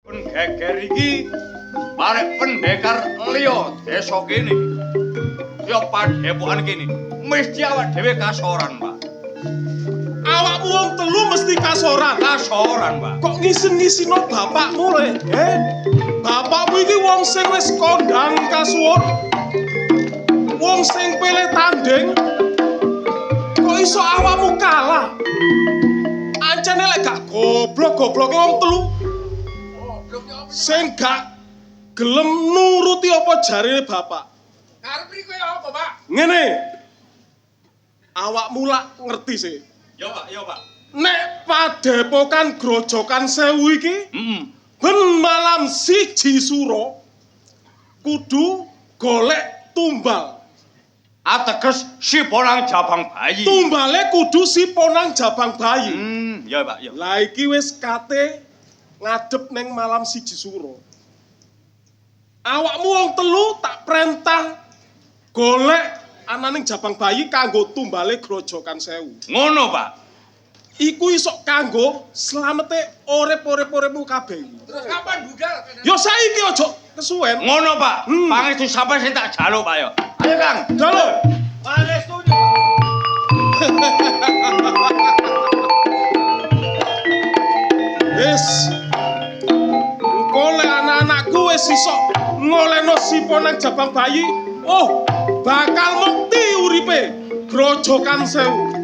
Geger iki barek pendekar liya desa kene. Ya padhepokan kene. Mesti awak dhewe kasoran, Pak. Awakmu wong telu mesti kasoran. Kasoran, Pak. Kok ngisin-ngisino bapakmu le? Eh? Bapakmu iki wong sing wis kondang kasuwur. Wong sing pele tanding. Kok iso awakmu kalah? Ancene lek gak goblok-gobloke wong telu. Sing gak gelem nuruti apa jarene bapak. Karep iki koyo apa, Pak? Ngene. Awakmu lak ngerti sih. Ya, Pak, ya, Pak. Nek padepokan Grojogan Sewu iki ben malam 1 suro kudu golek tumbal. Ateges siponang jabang bayi. Tumbale kudu siponang jabang bayi. Ya, Pak, ya. Lah iki wis kate ngadep neng malam 1 suro. Awakmu wong telu tak perintah golek ananing jabang bayi kanggo tumbale Grojogan Sewu. Ngono, Pak. Iku iso kanggo slamete urip-urip-uripmu kabeh iki. Terus kapan budal? Ya saiki aja kesuwen. Ngono, Pak. Pangestu sampeyan sing tak jaluk, Pak ya. Ayo, Kang. Jaluk. Pangestu. Wis. Engko lek anak-anakku wis iso ngolehno siponang jabang bayi, oh, bakal mukti uripe Grojogan Sewu.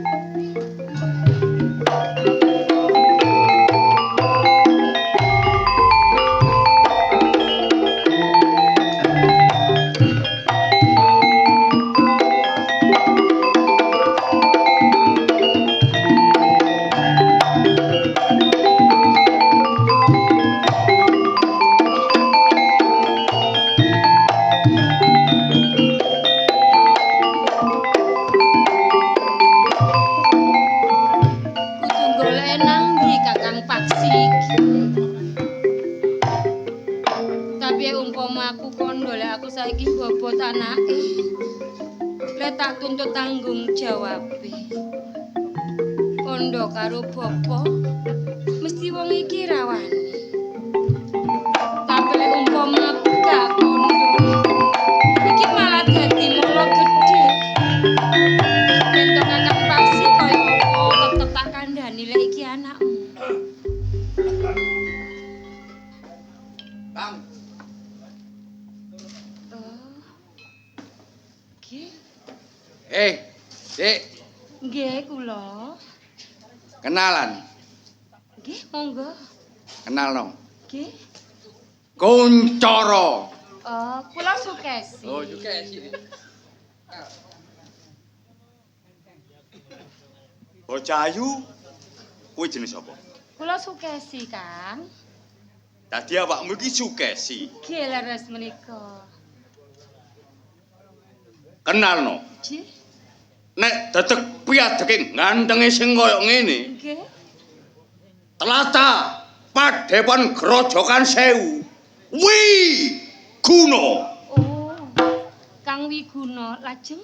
Tuntut tanggung jawabe. Kondo karo bapa mesti wong iki rawani. Tapi lek umpama aku gak kondo, iki malah dadi molo gedhe. Yen to Kakang Paksi kaya apa tetep tak kandhani lek iki anakmu. Kang. Oh. Nggih. Dik. Nggih, kula. Kenalan. Nggih, monggo. Kenal no. Nggih. Kuncoro. Oh, kula Sukesi. Oh, Sukesi. Bocah ayu kuwi jenenge sapa? Kula Sukesi, Kang. Dadi awakmu iki Sukesi. Nggih, leres menika. Kenal no. Nggih. Nek dedeg piadeke gantenge sing kaya ngene. Nggih. Tlatah Padepokan Grojogan Sewu. Wiguna. Oh. Kang Wiguna lajeng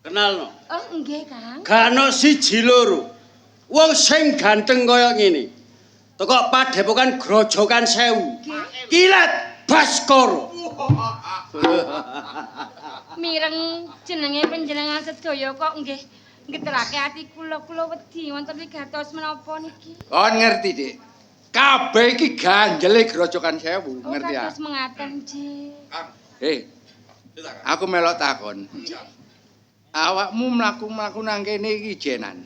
Kenal no. Oh, nggih, Kang. Gak ono siji loro. Wong sing ganteng kaya ngene. Teko Padepokan Grojogan Sewu. Nggih. Kilat Baskara. Mireng jenenge panjenengan sedaya kok nggih ngeterake ati kula, kula wedi wonten wigatos menapa niki. Kon ngerti, Dik. Kabeh iki ganjele Grojogan Sewu, Oh, ngerti ya? kados mengaten, Nggih. Aku melok takon. Awakmu mlaku-mlaku nang kene iki jenan.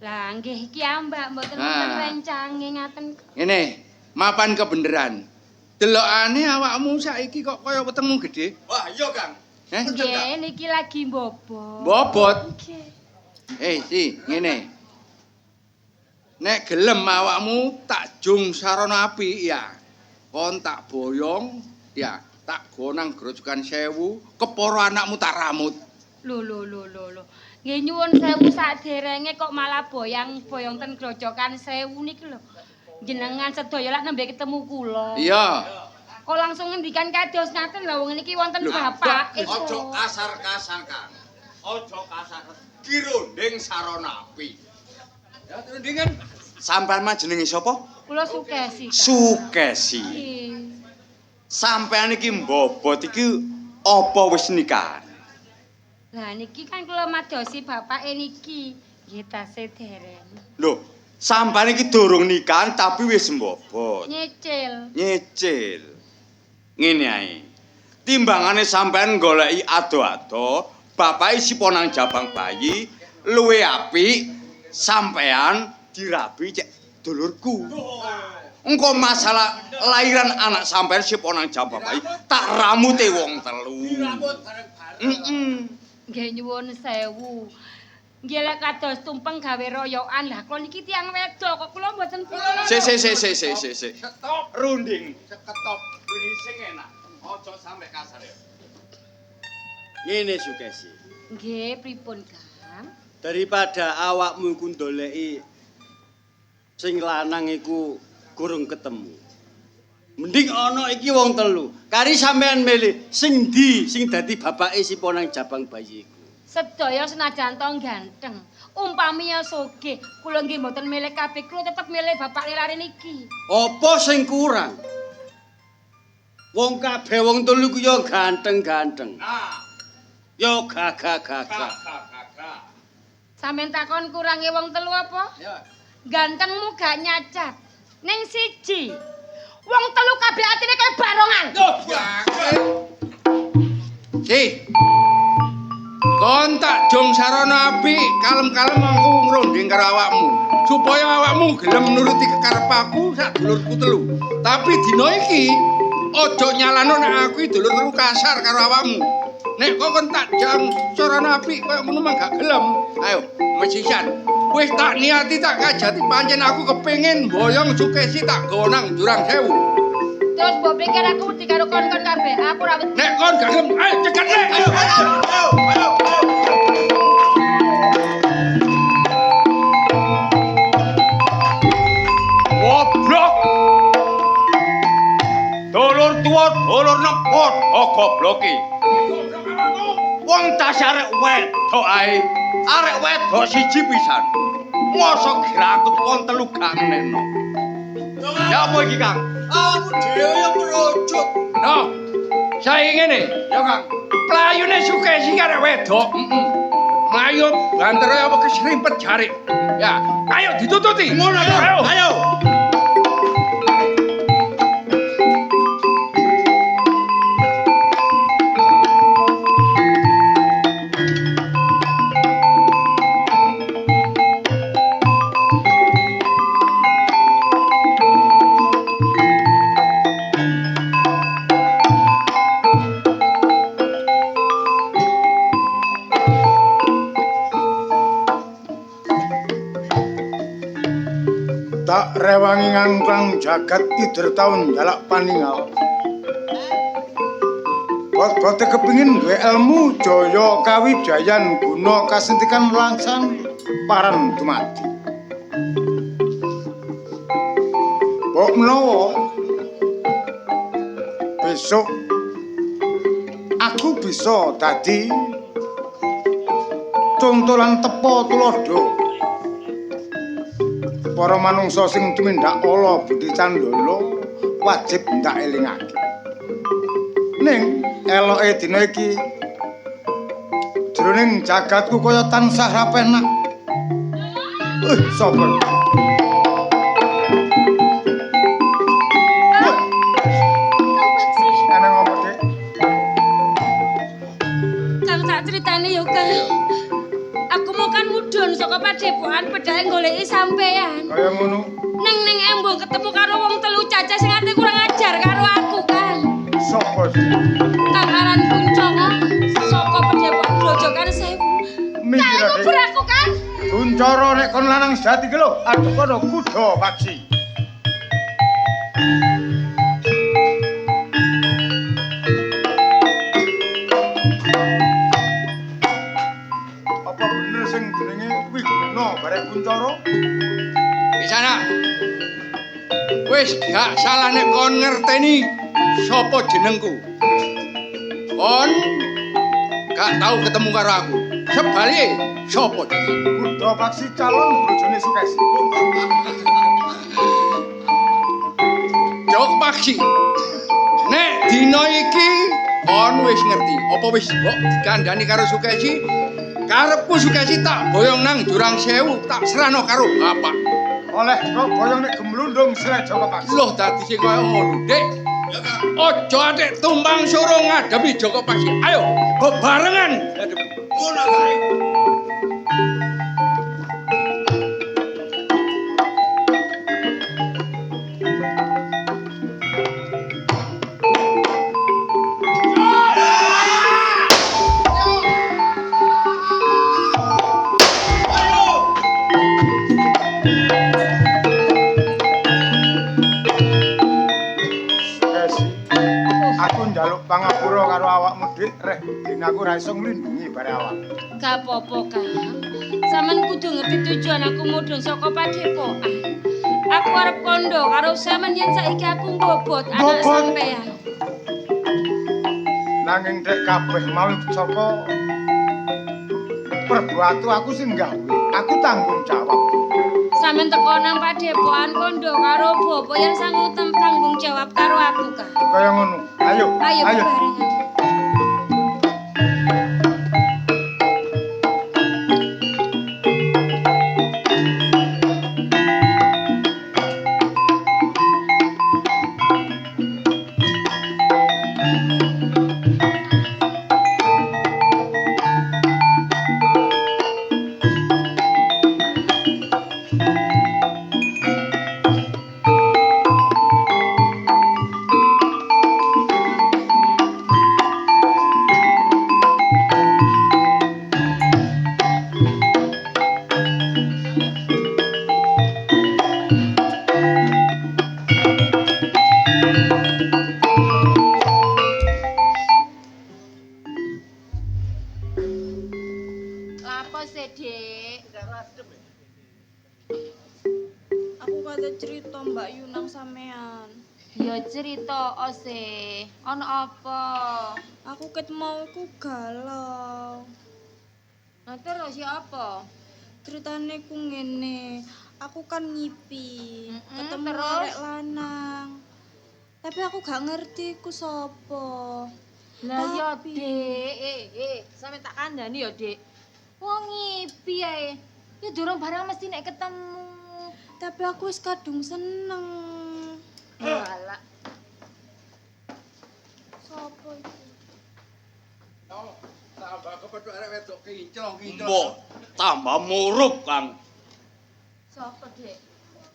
Lah nggih iki ambak mboten wonten rencange ngaten. Ngene, mapan kebeneran. Delokane awakmu saiki kok kaya wetengmu gedhe. Wah, iya, Kang. Nggih, niki lagi mbobot. Mbobot? Nggih. Si, ngene. Nek gelem awakmu tak jung sarana apik ya. Kon tak boyong ya, tak go nang Grojogan Sewu, kepara anakmu tak ramut. Lho lho lho lho lho. Nggih nyuwun sewu saderenge kok malah boyang-boyong ten Grojogan Sewu niki lho. Jenengan sedaya lak nembe ketemu kula. Iya. Kok langsung ngendikan kados ngaten lho wong niki wonten bapak. Aja kasar-kasar, Kang. Aja kasar. Kirunding sarana api. Ya, rundingan. Sampeyan mah jenenge sapa? Kula Sukesi, Kang. Sukesi. Nggih. Sampeyan iki mbobot iki apa wis nikah? Lah niki kan kula madosi bapake niki. Nggih tasih dereng. Lho, sampeyan iki durung nikahan tapi wis mbobot. Nyicil. Nyicil. Ngene ae. Timbangane sampeyan goleki ado-ado, bapake sipo nang jabang bayi, luwe apik sampeyan dirabi cek dulurku. Engko masalah lahiran anak sampeyan sipo nang jabang bayi, tak ramute wong telu. Diramut bareng-bareng. Heeh. Nggih nyuwun sewu. Nggih lek kados tumpeng gawe royokan. Lah kula niki tiyang wedok kok kula mboten purun. Sik sik sik sik sik sik sik. Stop. Runding. Seketop. Runding sing enak. Aja sampe kasar ya. Ngene Sukesi. Nggih pripun, Kang? Daripada awakmu iku ndoleki sing lanang iku gurung ketemu. Mending ana iki wong telu. Kari sampean milih sing ndi sing dadi bapake si Ponang Jabang bayi iku. Sedaya senajan to ganteng. Umpami ya sugih, kula nggih mboten milih kabeh, kula tetep milih bapak lare niki. Apa sing kurang? Wong kabeh wong telu iku ya ganteng-ganteng. Nah, Ya gagah-gagah. gagah. Sampeyan takon kurange wong telu apa? Ya. Gantengmu gak nyacat. Ning siji. Wong telu kabeh atine kaya barongan. Si. Kon tak jong sarana apik, kalem-kalem aku ngrunding karo awakmu. Supaya awakmu gelem nuruti kekarepku sak dulurku telu. Tapi dina iki aja nyalano nek aku iki dulur telu kasar karo awakmu. Nek kok kon tak jong sarana apik koyo ngono mah gak gelem. Ayo, mesisan. Wis tak niati tak kajati pancen aku kepengin boyong Sukesi tak gawa nang Jurang Sewu. Terus mbok pikir aku wedi karo kon-kon kabeh. Aku ora wedi. Nek kon gak gelem, ayo cekat rek. Ayo, ayo, ayo, ayo. Goblok. Dulur tuwa, dulur nem padha gobloke. Wong tas arek wedok ae. Arek wedok siji pisan. Mosok grakut wong telu gak ngenekno. Ya apa iki, Kang? Awakmu dhewe ya merucut. No. Saiki ngene, Ya, Kang. Playune Sukesi arek wedok. Heeh. Mlayu bantere apa kesrimpet jarik. Ya, ayo ditututi. Ngono to. Ayo. Ayo. Tak rewangi ngangklang jagat ider taun jalak paningal. Bot-bote kepingin duwe ilmu jaya kawijayan guna kasentikan langsan paran dumadi. Mbok menawa besok aku bisa dadi contolan tepa tuladha. Para manungsa sing tumindak ala budi candala wajib ndak elingake. Ning eloke dina iki jroning jagatku kaya tansah ra penak. Sapa? Kang Paksi. Eneng apa, Dik? Kang tak critani yo, Kang. Aku mau kan mudhun saka padepokan pedhake goleki sampean. Kaya ngono. Neng neng embong ketemu karo wong telu cacah sing ate kurang ajar karo aku, Kang. Sapa sih? Kang aran Kuncono saka padepokan Grojogan Sewu. Minggir, Kang Dik. nguber aku, Kang. Kuncara nek kon lanang sejati ki lho, adep kono kuda paksi. Apa bener sing jenenge Wiguna barek Kuncara? Wis anak. Wis gak salah nek kon ngerteni sapa jenengku. Kon gak tau ketemu karo aku. Sebalike sapa jenengku? Kuda Joko Paksi calon bojone Sukesi. Joko Paksi. Nek dina iki kon wis ngerti apa wis mbok dikandani karo Sukesi? Karepku Sukesi tak boyong nang Jurang Sewu, tak serano karo bapak. Oleh kok boyong nek gemlundung sire Joko Paksi. Loh dadi sing kaya ngono, Dik. Aja atik tumpang soro ngadepi Joko Paksi. Ayo, bebarengan ngadepi. Ngono kae. Sukesi, aku njaluk pangapura karo awakmu Dik, reh dene aku ora iso nglindungi bare awak. Gak apa-apa, Kang. Sampeyan kudu ngerti tujuan aku mudhun saka padepokan. Aku arep kondo karo sampeyan yen saiki aku mbobot anak sampeyan. Nanging dek kabeh mau saka perbuatu aku sing gawe. Aku tanggung jawab. Sampeyan teko nang padepokan kondo karo bapak yen sanggup tanggung jawab karo aku, Kang. Kaya ngono. Ayo, Ayo bebarengan. Lapo sih, Dik? Aku kate cerita Mbak Yu nang sampean. Ya cerita ose. Ono apa? Aku ket mau iku galau. Nah terus ya apa? Ceritane ku ngene. Aku kan ngipi, ketemu terus? arek lanang. Tapi aku gak ngerti iku sapa. Lah ya, Dik. Sampe tak kandhani ya, Dik. Wong ngipi ae. Ya durung barang mesti nek ketemu. Tapi aku wis kadung seneng. Walah. Sapa iku? Oh, tambah kepethuk arek wedok kinclong-kinclong. Mbok tambah murup, Kang. Sapa, Dik?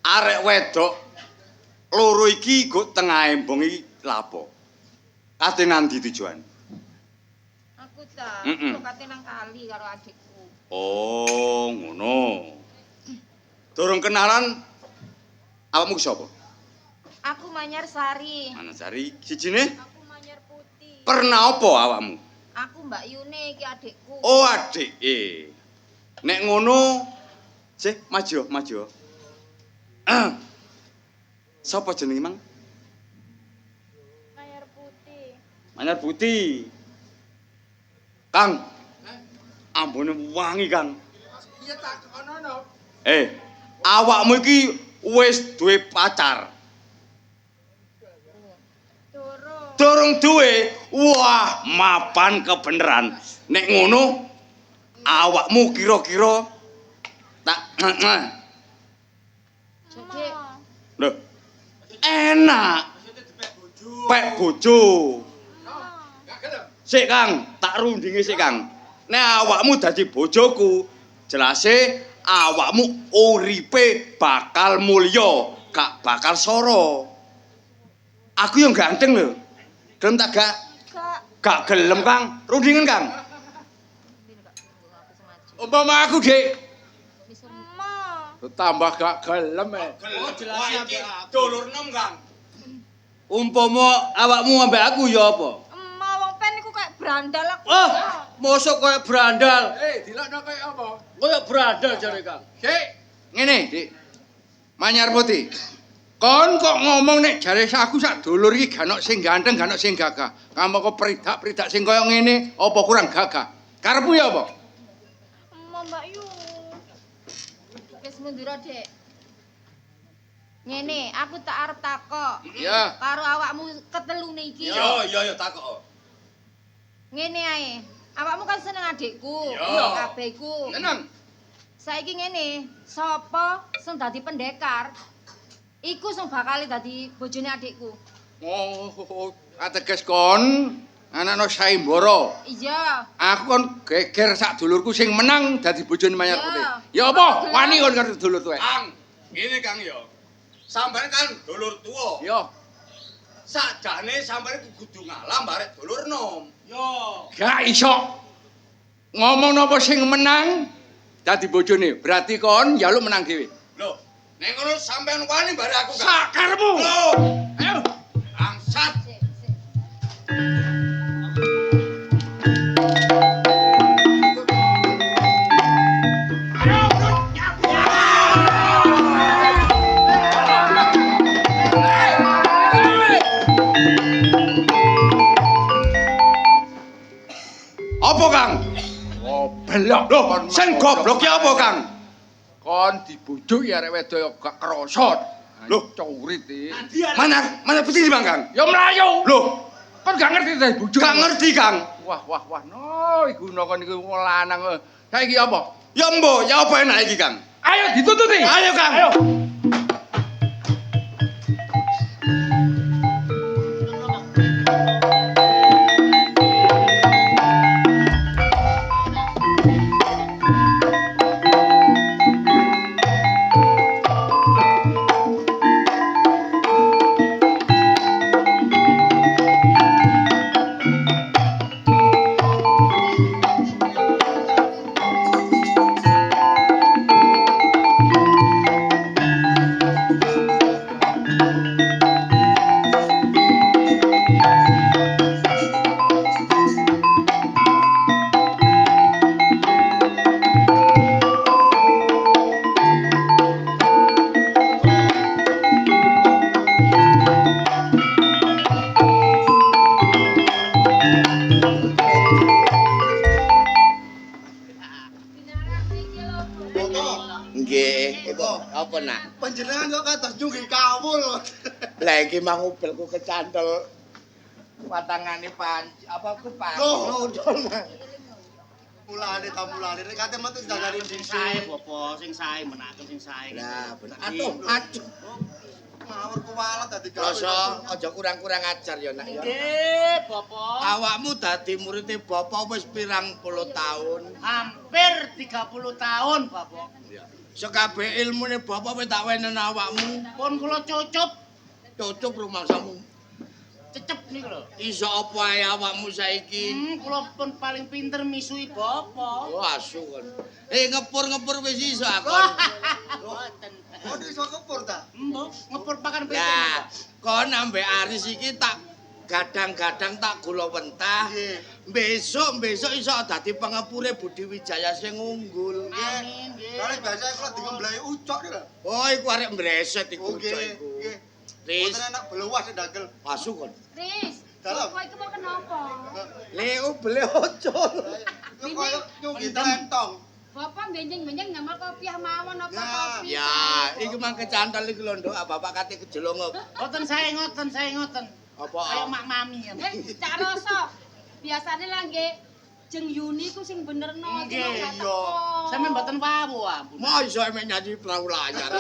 Arek wedok loro iki go tengah embong iki lapo? Kate nandi tujuan? Aku ta, kok kate nang kali karo adikku. Oh, ngono. Durung kenalan awakmu ki sapa? Aku Manyar Sari. Manasari sijine Aku Manyar Putih. pernah apa awakmu? Aku Mbak Yune iki adikku. Oh, adike. Nek ngono, sih maju, maju. Sapa jenenge, Mang? Manyar Putih. Manyar Putih. Kang. Ambune wangi, Kang. Iya tak kono. Awakmu iki wis duwe pacar. Durung. Durung duwe. Wah, mapan kebeneran. Nek ngono, awakmu kira-kira tak Jadi, Lho. Enak. Pek bojo. Sik, Kang, tak rundinge sik, Kang. Nek awakmu dadi bojoku, jelase awakmu uripe bakal mulya, gak bakal soro. Aku yang ganteng lho. Gelem tak gak? Gak. Gak gelem, Kang. Rundingan, Kang. Umpama aku, Dik, Ema. tambah gak gelem. Oh, jelase ambek dulur nom, Kang. Umpama awakmu ambek aku ya apa? Ema wong pen iku kayak brandal aku. Ah, mosok koyo brandal. Dilokno kaya apa? Koyo brandal jare, Kang. Sik, ngene, Dik. Manyar Putih. Kon kok ngomong nek jare aku sak dulur iki gak ono sing ganteng, gak ono sing gagah. Kamu kok peridak-peridak sing kaya ngene, apa kurang gagah? Karepmu ya apa? Ema Mbak Yu. mundur, Dik. Ngene, aku tak arep takok. Ya. Karo awakmu ketelune iki. Yo yo yo takok. Ngene ae. Awakmu kan seneng adikku, kabeh iku. Tenang. Saiki ngene, sapa sing dadi pendekar? Iku sing bakal dadi bojone adikku. Oh, ateges kon anakno Saimbara. Iya. Aku kon geger sak dulurku sing menang dadi bojone Manyar Putih. Ya apa? Wani kon karo dulur tuwek. Kang, ngene Kang yo. Sampeyan kan dulur tuwa. Yo. Sakjane sampeyan kudu ngalah barek dulur nom. Yo. Gak iso. Ngomong napa sing menang dadi bojone, berarti kon njaluk menang dhewe. Lho, nek ngono sampeyan wani barek aku, Kang. Sakarmu. Lho, Ayo. bangsat. Sik, sik. Apa, Kang? Goblok. Lho, sing goblok ki apa, Kang? Kon dibujuk ya arek wedok ya gak kerasa. Lho. Curit iki. Mana? Mana putih Bang, Kang? Ya mlayu. Lho, Kon gak ngerti ta dibujuk. gak ngerti, Kang. Wah, wah, wah. No, iku kon iku wong lanang. Saiki apa? Ya mbo, ya apa enak iki, Kang? Ayo ditututi. Ayo, Kang. Ayo. Nggih, iku apa nak? Panjenengan kok kados nyunggi kawul. Lah iki mang ubelku kecantol watangane panci apa ku panci. Loh. Mulane ta mulane nek kate metu dandani Sing sae, Bapak, sing sae menaken sing sae. Lah, bener. Aduh, aduh. Ngawur kuwalat dadi gawe. Rasa aja kurang-kurang ajar ya nak ya. Nggih, Bapak. Awakmu dadi murite bapak wis pirang puluh tahun. Hampir 30 tahun, Bapak. Sekabeh ilmune bapak wis tak wenen awakmu. Pun kula cucup, Cucup rumangsamu. cecep niku lho. Iso apa ae awakmu saiki? Kula pun paling pinter misui Bapak. Oh, asu kon. Ngepur-ngepur wis iso aku. Mboten. Kok iso kepur ta? Mbok ngepur pakan pitik. Lah, kon ambek Aris iki tak gadang-gadang tak gula wentah. Nggih. Besok-besok iso dadi pengepure Budi Wijaya sing unggul. Amin, nggih. Soale biasa kula digemblahi ucok niku lho. Oh, iku arek mbreset iku Oh, nggih, ucok iku. nggih. Riz, Mboten enak blewas ndagel. asu kon. Riz, Dalem. kowe iku mau kenapa? Le ubele ocol. Iku koyo nyunggi tlentong. Bapak benjing-benjing nyamel kopiah mawon apa Ya. kopi? Ya, iku mang kecantol iku lho, Nduk. Bapak kate kejelungup. Mboten sae ngoten, sae ngoten. Apa? Kaya mak mami ya. Cak Roso. Biasane lah nggih Jeng Yuni ku sing benerno iki Nggih, gak iya. teko. Sampeyan mboten wawuh ampun. Mau iso mek nyanyi perahu layar.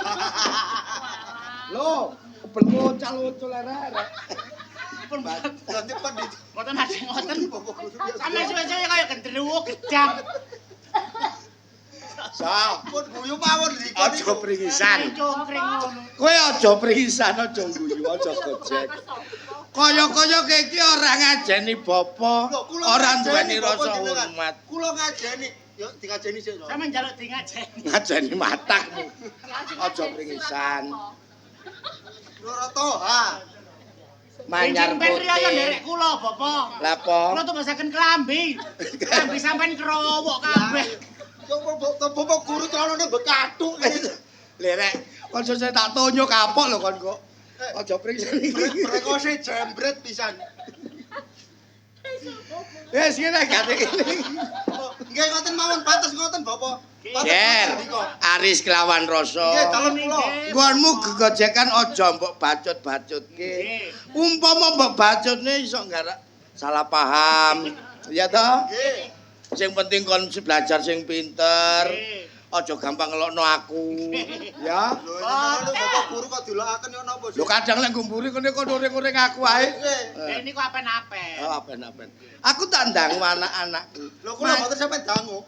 Lho, ubelmu ocal-ocol arek-arek. Pun mboten Dadi pendit. mboten ade ngoten. Bapak guru biasa. Sampeyan suwe-suwe kaya gendruwo gedang. Sa, Pun guyu mawon liko aja pringisan. Cungkring ngono. Kowe aja pringisan, aja guyu, aja gojek. Kaya-kaya kowe iki ora ngajeni bapa, Lho, kula ora ngajeni duweni bapak rasa jenengan. hormat. Kula ngajeni. Yo dingajeni sik to. Sampeyan njaluk di ngajeni. Ngajeni matakmu. Aja pringisan. Loro toha. Manyar Benjing ben riyaya putih. nderek kula, Bapak. Lah apa? Kula tumbasaken klambi. Klambi sampean krowok kabeh. Yo bapak guru celonone bekathuk. Lerek, kon sesuk tak tonyo kapok lho kon kok. Aja pringisan iki. Prekose jembret pisan. Wis ngene gak ngene. Nggih ngoten mawon pantes ngoten Bapak. Pantes Ger, ngoten ndika. Aris kelawan rasa. Nggih dalem kula. Nggonmu gegojekan aja mbok bacut-bacutke. Umpama mbok bacutne iso nggarak salah paham. Ya toh? Nggih. Sing penting kon belajar sing pinter. Aja gampang ngelokno aku. Ya. Lho jenengan Bapak guru kok dilokaken yo napa sih? Lho kadang lek ngumpuri kene kon uring-uring aku ae. Nggih. Niku apen-apen. Oh, apen-apen. Aku tak ndang anak-anakku. Lho kula mboten sampe dangu.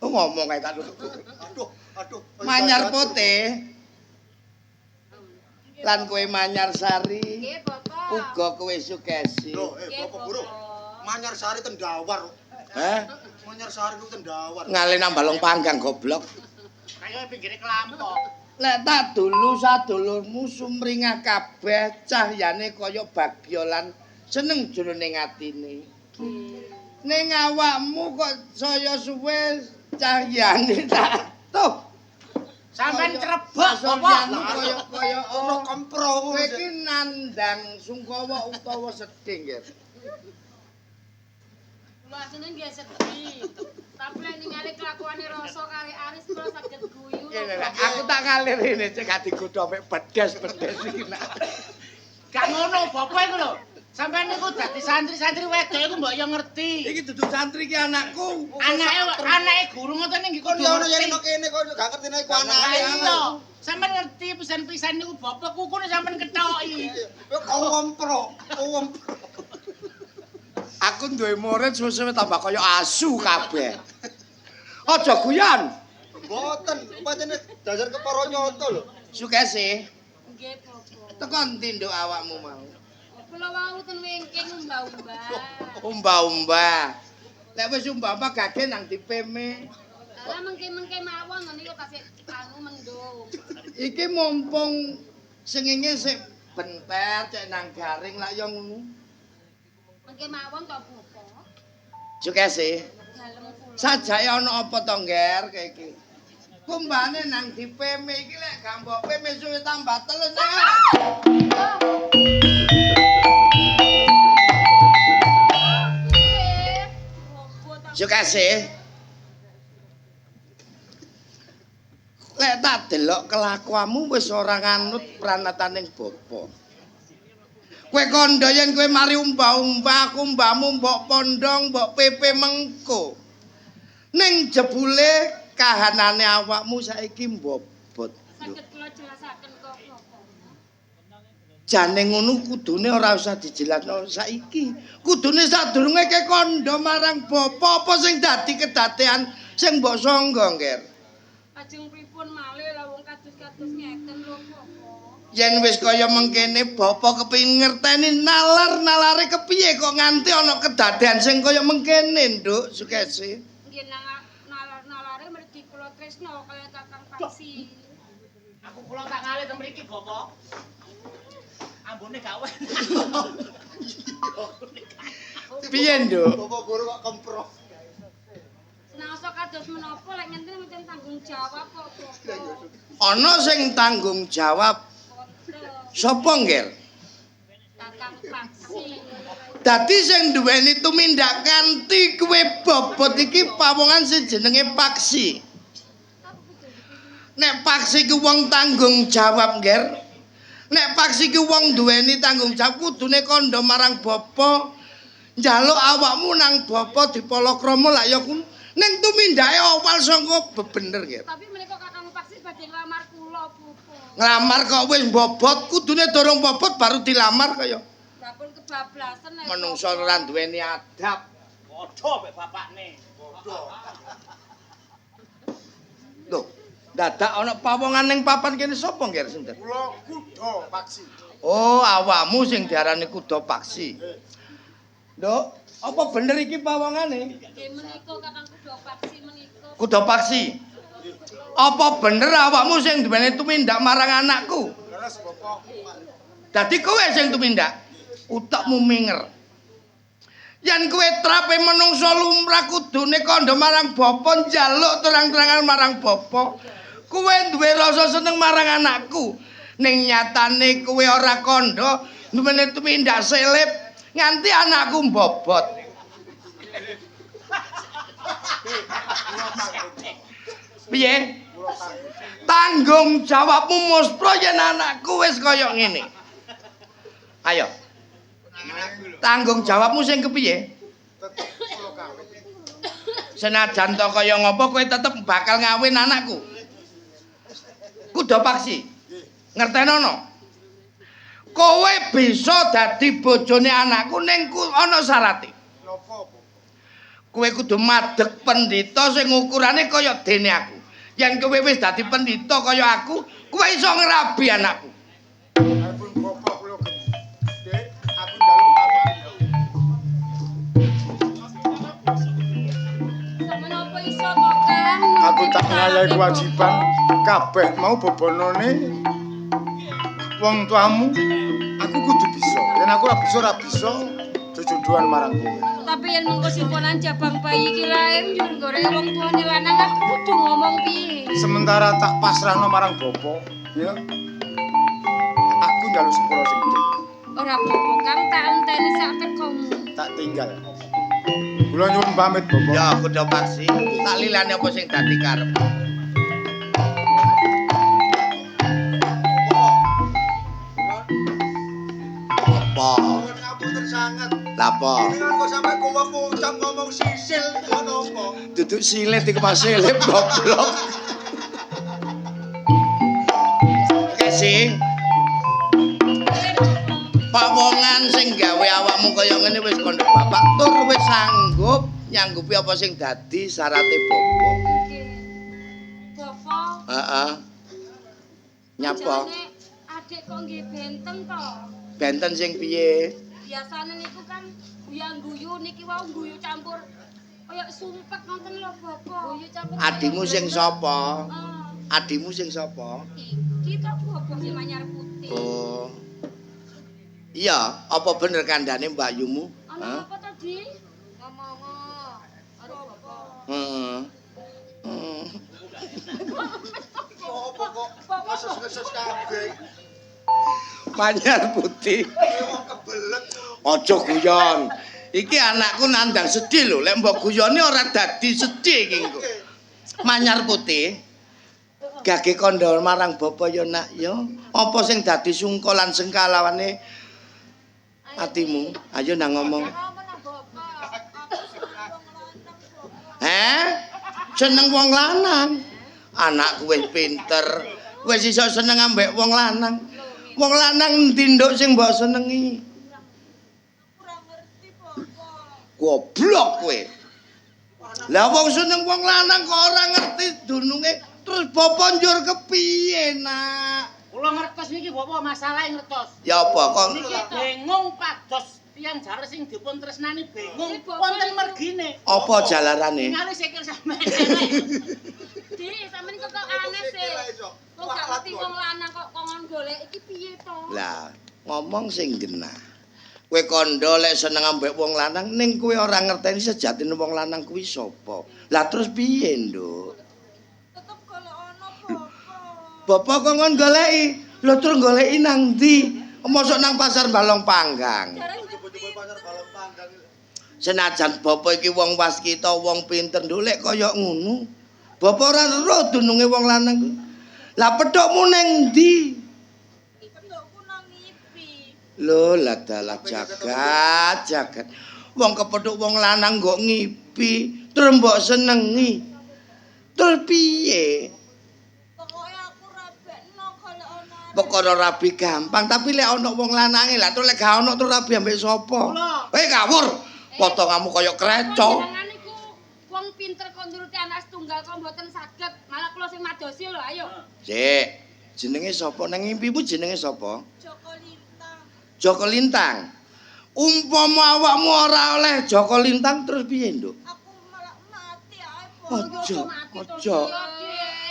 Oh, ngomong kae tak tutup. Aduh, aduh. Manyar putih. Lan kowe Manyar Sari. Nggih, Bapak. Uga kowe Sukesi. Lho, Bapak guru. Manyar Sari tendawar. Heh? Manyar Sari ku tendawar. Ngale nang balong panggang goblok. Kaya pinggire kelampok. Lek tak dulu sadulurmu sumringah kabeh cahyane kaya bagya lan seneng jroning atine. Ning awakmu kok saya suwe cahyane tak tuh. Sampeyan crebek, Bapak. Kaya kaya Ono kompro. Kowe iki nandang sungkawa utawa sedih, Nggih. Kula asline nggih sedih. Tapi lek ningali kelakuane Rasa kali Aris kula saged guyu. Ngene lah, aku tak ngalir rene cek gak digodho mek bedes-bedes iki nak. Gak ngono, Bapak iku lho. Sampeyan niku dadi santri-santri wedok iku mbok yo ngerti. Iki dudu santri iki anakku. Anake guru ngoten nggih Kon kudu yo ono yen ngerti. kene kok gak ngerti nek iku Lah anake. iya, sampeyan ngerti pisan-pisan niku bapak kukune sampeyan kethoki. Kowe kompro, kompro. Aku duwe murid suwe-suwe tambah kaya asu kabeh. Aja guyon. Mboten, pancene dasar kepara nyoto lho. Sukesi, Nggih, Bapak. teko endi nduk awakmu mau? Kula wau ten wingking umbah-umbah. Umbah-umbah. Lek wis umbah-umbah gage nang dipeme. Lah mengke-mengke mawon niku tasih anu mendung. Iki mumpung sengenge sik benter cek nang garing lak yo ngono. Mengke mawon to, Bapak. Sukesi. Dalem kula. Sajake ana apa to, Ngger, kae iki? Kumbane nang dipeme iki lek gak mbok peme suwe tambah telu nek. Sukesi. Lek tak delok kelakuanmu wis ora nganut pranataning bapa. Kowe kandha yen kowe mari umbah-umbah, kumbahmu mbok pondhong, mbok pepe mengko. Ning jebule kahanane awakmu saiki mbobot. Saged kula jelasaken kok, Bapak. Jane ngono kudune ora usah dijelasno saiki. Kudune sadurunge ke kandha marang bapa apa sing dadi kedadean sing mbok sangga, Ngger. Ajeng pripun malih lah wong kados-kados ngeten lho, Bapak. Yen wis kaya mengkene bapa kepengin ngerteni nalar-nalare kepiye kok nganti ana kedadean sing kaya mengkene, Nduk Sukesi. Nggih nalar-nalare mergi kula tresna kaya Kakang Paksi. Aku kula tak ngalih teng mriki, Bapak. Ambune gak enak. Piye, Nduk? Bapak guru kok kompro. Senaosa kados menapa lek ngenten mboten tanggung jawab kok, Bapak. Ana sing tanggung jawab. Sapa, Ngger? Kakang Paksi. Dadi sing duweni tumindak kanthi kowe bobot iki pawongan sing jenenge Paksi. Nek Paksi ku wong tanggung jawab, Ngger. Nek Paksi ku wong duweni tanggung jawab kudune kandha marang bapa. Njaluk awakmu nang bapa dipalakrama lak ya ku ning tumindake awal sangka bebener, Ngger. Tapi menika Kakang Paksi badhe nglamar kula, Bapak. Nglamar kok wis bobot, kudune durung bobot baru dilamar kaya Lah pun kebablasan nek menungso ora duweni adab. Padha mek bapakne. Padha. Lho, dadak ana pawongan ning papan kene sapa, Ngger Sender? Kula kuda Paksi. Oh, awakmu sing diarani kuda Paksi. Nduk, apa bener iki pawongane? Nggih menika Kakang Kuda Paksi menika. Kuda Paksi. Apa bener awakmu sing duweni tumindak marang anakku? Leres Bapak. Dadi kowe sing tumindak. Utekmu minger. Yen kowe trape menungso lumrah kudune kandha marang bapa njaluk terang-terangan marang bapa. Kowe duwe rasa seneng marang anakku. Ning nyatane kowe ora kandha duweni tumindak selip nganti anakku mbobot. Piye? Tanggung jawabmu muspro yen anakku wis kaya ngene. Ayo. Tanggung jawabmu sing kepiye? Senajan to kaya ngopo kowe tetep bakal ngawin anakku. Kudu paksi. Ngertenono. Kowe bisa dadi bojone anakku ning ana syarate. Napa, Bapak? Kowe kudu madeg pendhita sing ukurane kaya dene aku. Yen kowe wis dadi pendhita kaya aku, kowe iso ngrabi anakku. Ampun Bapak kula gedhe, aku njaluk pamit. Sampeyan apa iso to, Kang? Aku tak ngayahi kewajiban kabeh mau bebonone wong tuamu. Aku kudu bisa. Yen aku ora bisa, ora bisa jojodohan marang kowe. Tapi yen mengko simponan jabang bayi iki lae njur gorek wong tuane lanang aku kudu ngomong piye? Sementara tak pasrahno marang bapa, ya. Aku njaluk sepuro sing gedhe. Ora apa-apa, Kang, tak enteni sak tekomu. Tak tinggal. Kula nyuwun pamit, Bapak. Ya, kudu paksi. Tak lilane apa sing dadi karep. Apa? Ngapunten sanget. Lah apa? Jenengan kok sampe kuwek-kucam ngomong sisil ngono apa? Duduk silit iku Mas Selip goblok. Oke sing. Pawongan sing gawe awakmu kaya ngene wis kandha bapak tur wis sanggup nyanggupi apa sing dadi syarate bapak. Nggih. Bapak, Heeh. Nyapa? jane adik kok nggih benten to? Benten sing piye? Biasane niku kan guyu-guyu niki wau guyu campur kaya sumpek ngoten lho, Bapak. Guyu campur. Adimu sing sapa? Ah, Adimu sing sapa? iki to Bapak sing manyar putih. Oh. Iya, apa bener kandhane Mbak Yumu? Ana apa to, Di? Ngomong karo Bapak. Heeh. Heeh. Apa kok ngesus-ngesus kabeh? Manyar putih. Wong kebelet. Aja guyon. Iki anakku nandang sedih lho, lek mbok guyoni ora dadi sedih iki engko. Manyar putih. Gage kandha marang bapa ya nak ya. Apa sing dadi sungka lan sengkalawane atimu? Ayo nang ngomong. Heh? Seneng wong lanang. Anakku wis pinter, wis iso seneng ambek wong lanang. Wong lanang endi nduk sing mbok senengi? Goblok kowe. Lah wong seneng wong lanang kok ora ngerti dununge, terus bapa njur kepiye, Nak? Kula ngertos niki bapak masalahe ngertos. Ya apa kok Niki bingung pados tiyang jare sing dipun tresnani bingung wonten mergine. apa jalarane? Ningali sikil sampean elek. Di, sampean kok kok aneh sih. Kok gak ngerti wong lanang kok kongon golek iki piye to? Lah, ngomong sing genah. Kowe kandha lek seneng ambek wong lanang ning kowe ora ngerteni sejatine wong lanang kuwi sapa. Lah terus piye, Nduk? Tetep golek ana Bapak. Bapak kok ngon goleki? Lho terus goleki nang ndi? Mosok nang pasar Balong Panggang. Pasar Balong Panggang. Senajan bapa iki wong waskita, wong pinter nduk lek kaya ngono. Bapa ora ero dununge wong lanang kuwi. Lah pethukmu nang ndi? Pethukku nang ngipi. Lho lah dalah jagat, jagat. Wong kepethuk wong lanang kok ngipi, terus mbok senengi. Terus piye? Pokoke aku rabekno golek ana. Perkara rabi gampang, tapi lek ana wong lanange lah terus lek gak ana terus rabi ambek sapa? Eh ngawur. Potonganmu kaya kreco. Panjenengan niku wong pinter kok nuruti anak setunggal kok mboten saged. Malah kula sing madosi lho, ayo. Sik, jenenge sapa? Nang ngimpimu jenenge sapa? Joko Lintang. Joko Lintang. Umpama awakmu ora oleh Joko Lintang terus piye, Nduk? Aku malah mati ae, Bapak. Ojo, ojo.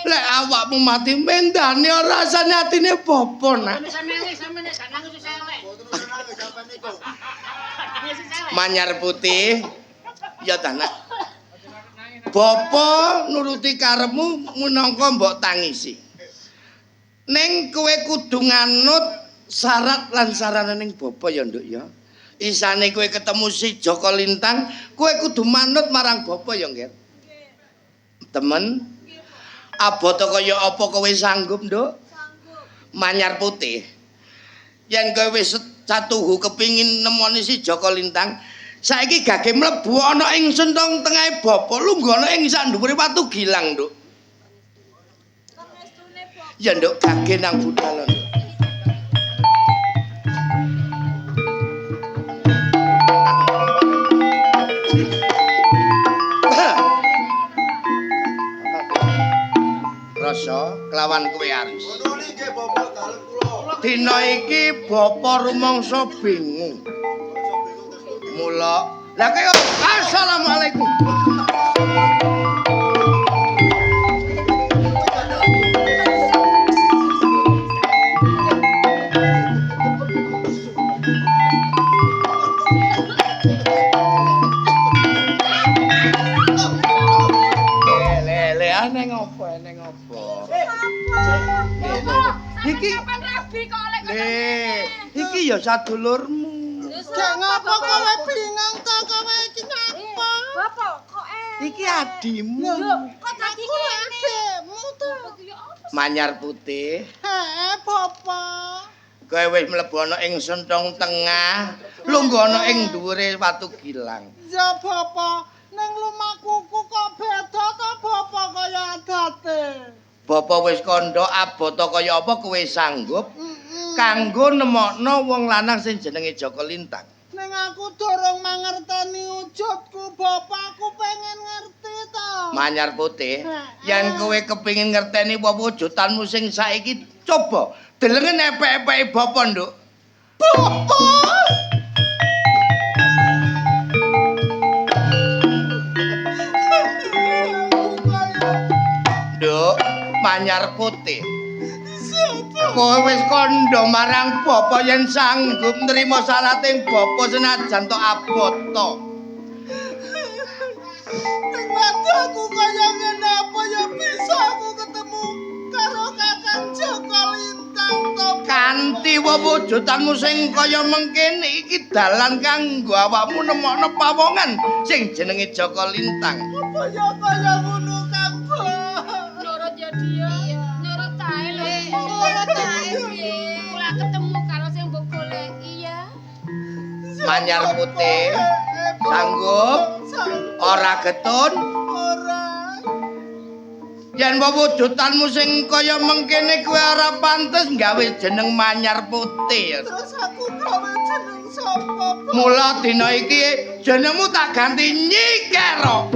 Lek awakmu mati mendane ora rasane atine bapa, Nak. Sampeyan sampeyan nek gak nangis wis elek. Nangis wis elek. Manyar putih. Ya ta, Nak. Bapa nuruti karepmu minangka mbok tangisi. Ning kowe kudu nganut syarat lan sarananing bapa ya, Nduk ya. Isane kowe ketemu si Joko Lintang, kowe kudu manut marang bapa ya, Nggih. Temen? Abot kaya apa kowe sanggup, Nduk? Sanggup. Manyar putih. Yen kowe wis satuhu kepingin nemoni si Jaka Lintang, saiki gage mlebu ana ing sentong tengahe bapa, lungguh ana ing sak dhuwure watu gilang, Nduk. Ya, Nduk, gage nang budal, Nduk. Rasa kelawan kowe Aris. Dina iki bapa rumangsa bingung. Mula lah kaya assalamualaikum. Le aneh ngopo, aneh ngopo. Iki kapan rabi kok oleh kok. Le, iki ya sadulurmu. Gak ngapa kowe bingung to kowe iki ngapa? Bapak kok Iki adimu. Kok dadi ngene? Adikmu to. Manyar putih. Heeh, Bapak. Kowe wis mlebu ana ing sentong tengah, lungguh ana ing dhuwure watu gilang. Ya, Bapak, ning lumakuku kok beda to Bapak kaya adate. Bapa wis kandha abot kaya apa kowe sanggup kanggo nemokno wong lanang sing jenenge Jaka Lintang. Ning aku durung mangerteni wujudku, Bapak, aku pengen ngerti to. Manyar putih, yen kowe kepengin ngerteni wujudanmu sing saiki coba delengen epek-epeke bapa, Nduk. Bapak! Nduk, Manyar putih. Kowe wis kandha marang bapa yen sanggup nrima syarating bapa senajan to abot to. Ning wadahku kaya ngene apa ya bisa aku ketemu karo Kakang Jaka Lintang to. Kanthi wujudanmu sing kaya mengkene iki dalan kanggo awakmu nemokno pawongan sing jenenge Jaka Lintang. Apa ya kaya ngono Kang Bo? Nurut ya dia. Nurut tae lho. Nurut tae piye? Kula ketemu karo sing mbok goleki ya. Manyar putih sanggup ora getun Ora. Yen wujudanmu sing kaya mengkene kowe ora pantes gawe jeneng Manyar Putih. Terus aku gawe jeneng sapa, Pak? Mula dina iki jenengmu tak ganti Nyi Kero.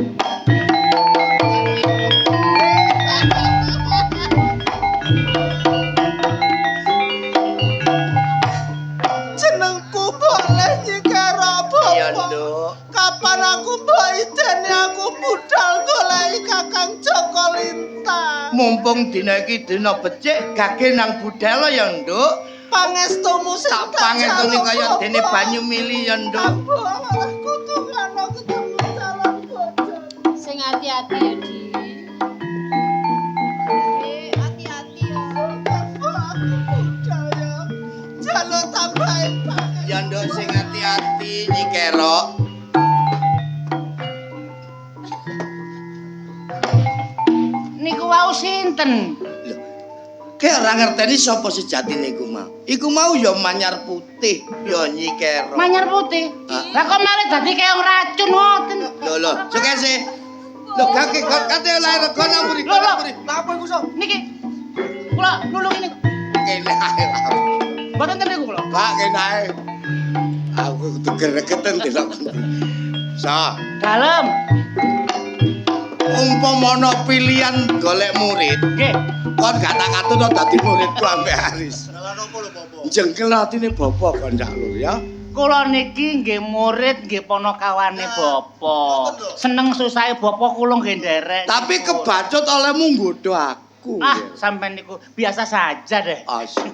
Jenengku boleh Nyi Kero, Bapak. Iya, Nduk. Kapan aku mbok ideni aku budal goleki Kakang Jaka Lintang. Mumpung dina iki dina becik gage nang budal ya, Nduk. Pangestumu sing Tak pangestuni kaya dene banyu mili ya, Nduk. Aku tungano ketemu calon bojo. Sing hati-hati ya, Di. Hati-hati ya. Aku budal ya. Jaluk tambahin pangestu. Ya, Nduk, sing hati-hati Nyi Kero. Niku wau sinten? Ki ora ngerteni sapa sejatine iku mau. Iku mau ya Manyar Putih, ya Nyi Kero. Manyar putih. Lah kok malah dadi keong racun ngoten. Lho lho, sukese. Lho gake kate oleh rego nang mburi. Lho, lho. Lha apa iku, Sob? Niki kula nulungi niku. Kene ae. Mboten ten niku kula. Pak kene ae. Aku kudu gregeten delok. Sa, Dalem. umpama ana pilihan golek murid, Nggih. kon gak tak katut dadi muridku ambek Aris. Dalan apa lho, Bapak? Jengkel atine bapak kon ndak lur ya. Kula niki nggih murid nggih panakawane bapa. Seneng susahe bapa kula nggih nderek. Tapi kebacut olehmu nggodho aku. Ah, sampean niku biasa saja deh. Asik.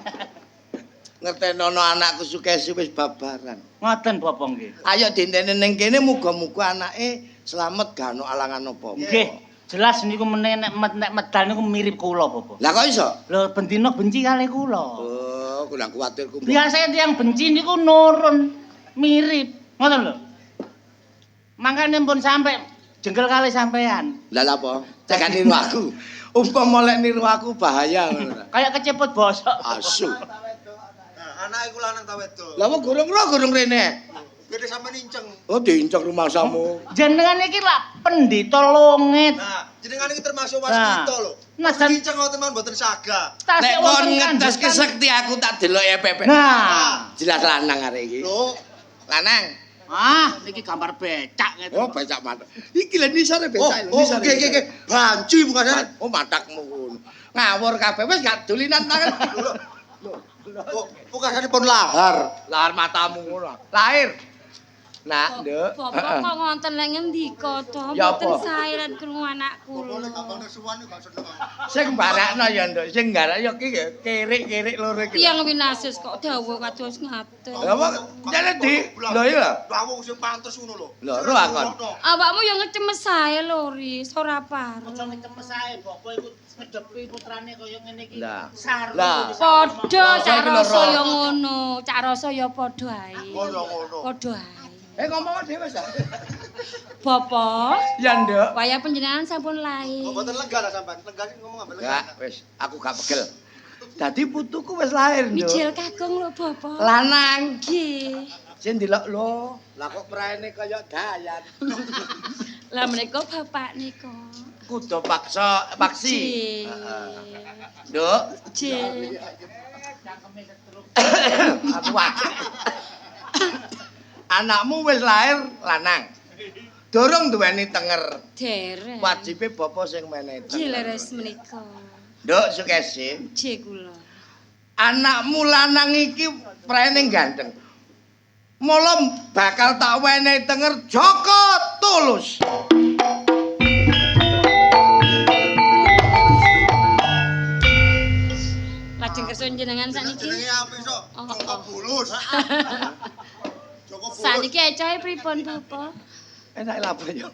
Ngertenono anakku Sukesi wis babaran. Ngoten bapa nggih. Ayo dintene ning kene muga-muga anake slamet gak ono alangan apa-apa. Nggih, jelas niku meneh nek nek medal niku mirip kula bapa. Lah kok iso? Lho bendina benci kalih kula. Oh, kurang kuwatir ku. Biasanya tiyang benci niku nurun mirip. Ngoten lho. Mangkane pun sampe Jengkel kali sampean. Lah lha apa? Cek niru aku. Umpama lek niru aku bahaya ngono ta. Kayak keceput bosok. Asu. Nah, anak iku lanang ta wedok? Lah wong gurung ro gurung rene. Gede sampe ninceng. Oh diinceng rumangsamu. Jenengan iki lak pendhita longit. Nah, jenengan iki termasuk waskita lho. Nah, jan- Ninceng ngoten mawon mboten saga. Nek Tasik kon wonten ngetes kandhutan. kesekti aku tak delok EPP. Nah. Jelas lanang arek iki. Lho, Lanang. Ah, niki gambar becak ngeten. Oh becak matak. Iki lho nisore oh, becak lho oh, nisore. nggih nggih nggih. Banci bukan Oh matakmu ngono. Ngawur kabeh wis gak dulinan tangan. Oh, pungkasane pun lahar. Lahar matamu ngono. Lahir. Nak, Nduk. Bapak kok ngonten lek ngendika to? Ya Mboten apa? sae lan krungu anak kula. Suwan gak seneng. Sing barakno ya, Nduk. Sing garak ya ki kirik-kirik loro iki. Tiyang winasis kok dawuh kados ngaten. Lah kok jane di. Lho iya. Lah wong sing pantes ngono lho. Lho, ro akon. Awakmu ya ngecemes ae lho, Riz, ora pareng. Aja ngecemes ae, bapak iku ngedepi putrane kaya ngene iki. Lah. Saru. Lah. Padha Rasa cak iki lho, rasa Ro. ya ngono, cak rasa ya padha ae. Ngono ngono. Padha ae. Eh ngomong dhewe wis. Bapak, Ya, Nduk. wayah panjenengan sampun lahir. Kok mboten lenggah lah sampean. Lenggah sing ngomong ambek lenggah. Gak, wis aku gak pegel. Dadi putuku wis lahir, Nduk. Mijil kakung lho, Bapak. Lanang. Nggih. Sing delok lho, lah kok praene kaya dayat. Lah menika bapak nika. Kudu paksa paksi. Nggih. Nduk, Nggih. aku waduh. Anakmu wis lahir lanang. Durung duweni tenger. Dereng. Wajibe bapa sing menehi Nggih tenger. leres menika. Nduk Sukesi, Nggih kula. anakmu lanang iki praene ganteng. Mula bakal tak wenehi tenger Joko Tulus. Lajeng kersa jenengan sakniki. Jenenge apik sok. Oh, Joko oh. Bulus. Joko Bulus. Sakniki ecohe pripun, Bapak? Enak lha apa ya?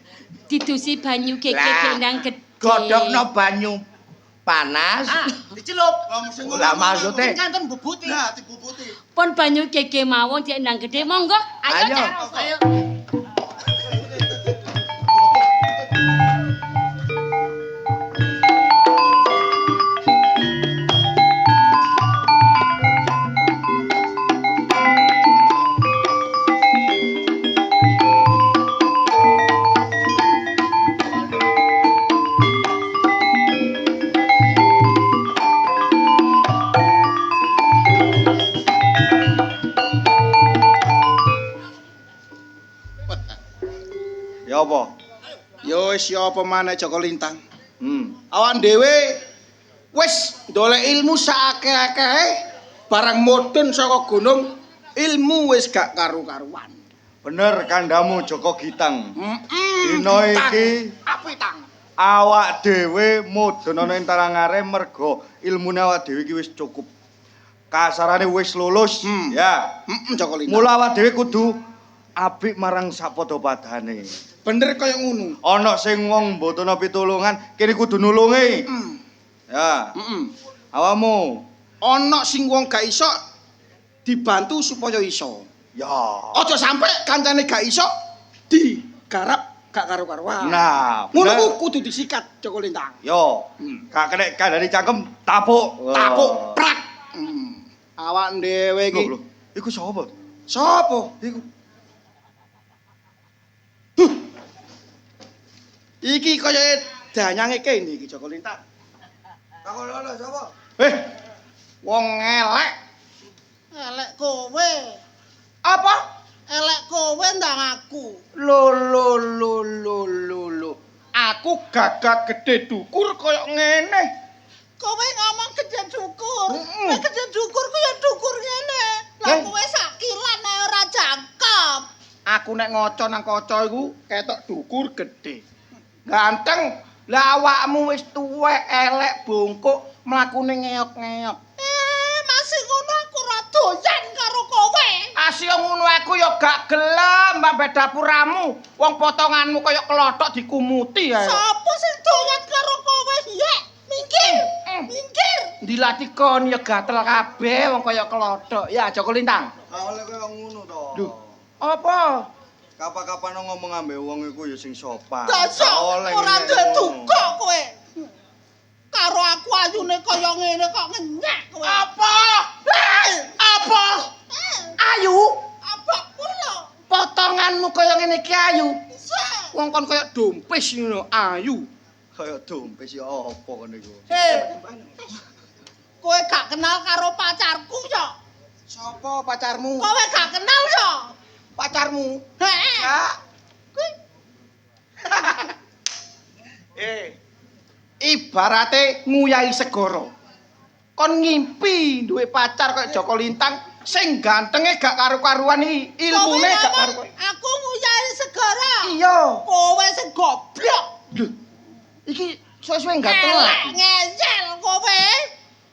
Didusi banyu gege Lah, gendang gedhe. Godhokno banyu panas. Ah, dicelup. Lah maksude Kantun bubuti. Nah, dibubuti. Pun banyu gege mawon diendang gedhe monggo. Ayo Ayo. Cak Rasa. Ayo. Ya apa? Ya wis ya apa maneh Joko Lintang. Awak dhewe wis ndolek ilmu saakeh-akehe barang mudhun saka gunung ilmu wis gak karu-karuan. Bener kandhamu Joko Gitang. Heeh. Dina iki apik tang. awak dhewe mudhun ana ing Tarangare mergo ilmune awak dhewe iki wis cukup. Kasarane wis lulus, ya. Heeh Joko Lintang. Mula awak dhewe kudu apik marang sapadha-padane. Bener kaya ngono. Ana sing wong mboten pitulungan, kene kudu nulungi. Ya. Heeh. Awakmu. Ana sing wong gak iso dibantu supaya iso. Ya. Aja sampe kancane gak iso digarap gak karu-karuan. Nah, ngono bener. ku kudu disikat Joko Lintang. Yo, gak kena kandhane cangkem tapuk. Tapuk prak. Awak dhewe iki. Lho, lho, iku sapa? Sapa? Iku. Huh. Iki kaya danyange kene iki Joko Lintang. Takon lho sapa? Eh, wong elek. Elek kowe. Apa? Elek kowe ndang aku. Lo lo lo lo lo lo. Aku gagah gede dukur kaya ngene. Kowe ngomong gede dukur. Nek gede dukur ku ya dukur ngene. Lah kowe sak kilan ae ora jangkep. Aku nek ngaca nang kaca iku ketok dukur gede. Ganteng. Lah awakmu wis tuwek, elek, bungkuk, mlakune ngeok-ngeok. Eh, masih ngono aku ora doyan karo kowe. Asih ngono aku ya gak gelem mbak dapuramu. Wong potonganmu kaya klothok dikumuti ae. Sopo sing doyan karo kowe? Yek, minggir. Minggir. Dilati kon ya gatel kabeh wong kaya klothok. Ya Joko Lintang. Lah oleh kaya ngono to. Duh, apa? Kapan-kapan ngomong ambek wong iku ya sing sopan. Dasar Oleh ora ngene duwe ngono. duka kowe. Karo aku ayune kaya ngene kok ngenyek kowe. Apa? Apa? Ayu, Abakku lho. potonganmu kaya ngene iki ayu. Wong kon kaya dompis ngono, ayu. Kaya dompes ya apa kon iku. Hei. Kowe gak kenal karo pacarku ya? Sopo pacarmu? Kowe gak kenal ya? Pacarmu? Heeh. Ya. Eh. Ibarate nguyahi segara. Kon ngimpi duwe pacar kaya Joko Lintang sing gantenge gak karu-karuan iki, ilmune Kowe gak ngomong, karu-karuan. Aku nguyahi segara. Iya. Kowe sing goblok. Lho. Iki suwe-suwe ganteng Elek lah. ngeyel kowe.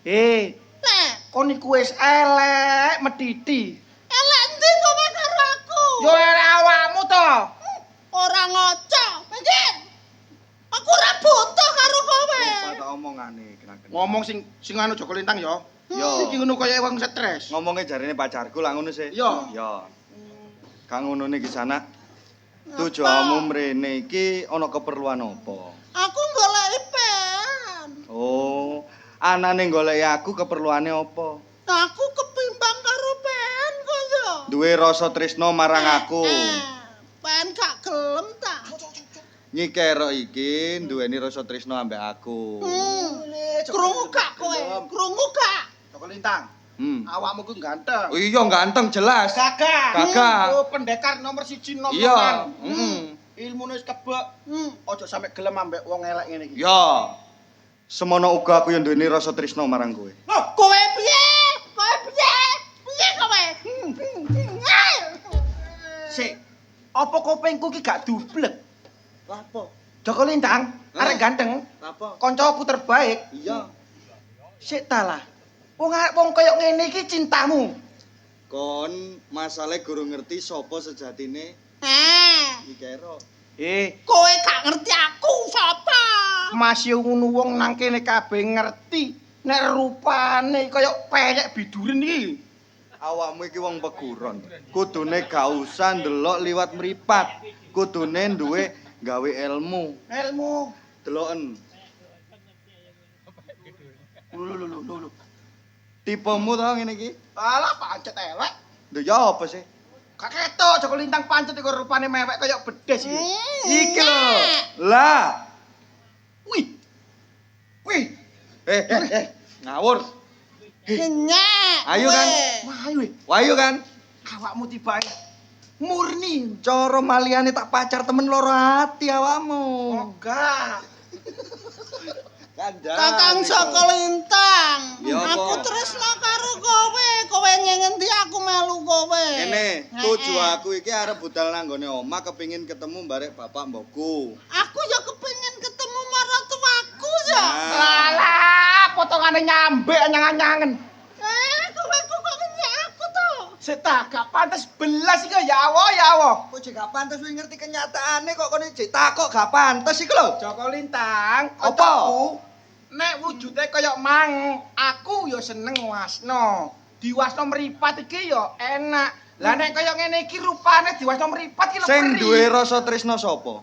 Eh, Nah, kon iku wis elek metiti. elek endi kowe karo aku? Yo elek awakmu to. Ora ngoco. Minggir. Aku ora butuh karo kowe. Lupa tak omongane kena-kena. Ngomong sing sing anu Joko Lintang yo. Yo. Iki ngono kaya wong stres. Ngomongnya jarine pacarku lah ngono sih. Yo. Yo. Kang ngono niki sana. Tujuanmu mrene iki ana keperluan apa? Aku goleki pen. Oh, anane goleki aku keperluane apa? Aku kepimbang karo pen kok yo. Duwe rasa tresno marang aku. Pen gak gelem ta. Nyi Kerok iki duweni rasa tresno ambek aku. Krungu gak kowe? Krungu gak? Joko Lintang, awakmu ku ganteng. Oh iya ganteng jelas. Gagah. Gagah. Oh, pendekar nomor 1 nom Iya. Heeh. Ilmune wis kebek. Ojo sampe gelem ambek wong elek ngene iki. Ya. Semono uga aku yang duweni rasa tresno marang kowe. Loh, kowe piye? Kowe piye? Piye kowe? Sik. Apa kupingku ki gak dublek? Lapo? Joko Lintang, arek ganteng. Lapo? Koncoku terbaik. Iya. Sik ta lah. Wong wong koyo ngene iki cintamu. Kon masalahe gurung ngerti sapa sejatine Eh, Nyi Kerok. Eh, kowe gak ngerti aku sapa? masih ngono wong nang kene kabeh ngerti nek rupane kaya peyek biduren iki. Awakmu iki wong peguron. Kudune gak usah ndelok liwat mripat. Kudune duwe gawe ilmu. Ilmu. Deloken. Lho lho lho lho. Tipemu to ngene iki? Alah pancet elek. Lho ya apa sih? Gak ketok Joko Lintang pancet iku rupane mewek kaya bedes iki. Iki lho. Lah. Wih. Wih. Eh. Ngawur. Ngenyek. Ayo kan. Wah, ayo. eh. Wayu kan? Awakmu tibae murni. Cara maliane tak pacar temen loro ati awakmu. Enggak. Kandhane. Kakang Joko Lintang. Ya apa? Aku tresno karo kowe. Kowe ngendi aku melu kowe. Ngene, tuju aku iki arep budal nang nggone omah kepingin ketemu barek bapak mbokku. Aku ya kepengin ketemu maratuaku ya. Nah. Alah, potongane nyambe anyang-anyangen. Eh, kowe kok ngenyek aku to? Sik ta, gak pantes belas iki ya Allah ya Allah. Kok jek gak pantes wis ngerti kenyataane kok kono jek takok gak pantes iku lho. Joko Lintang, Apa? kancaku, Nek wujude kaya mang, aku ya seneng wasno. Diwasno mripat iki ya enak. Lah nek kaya ngene iki rupane diwasno mripat iki lho. Sing perih. duwe rasa tresno sapa?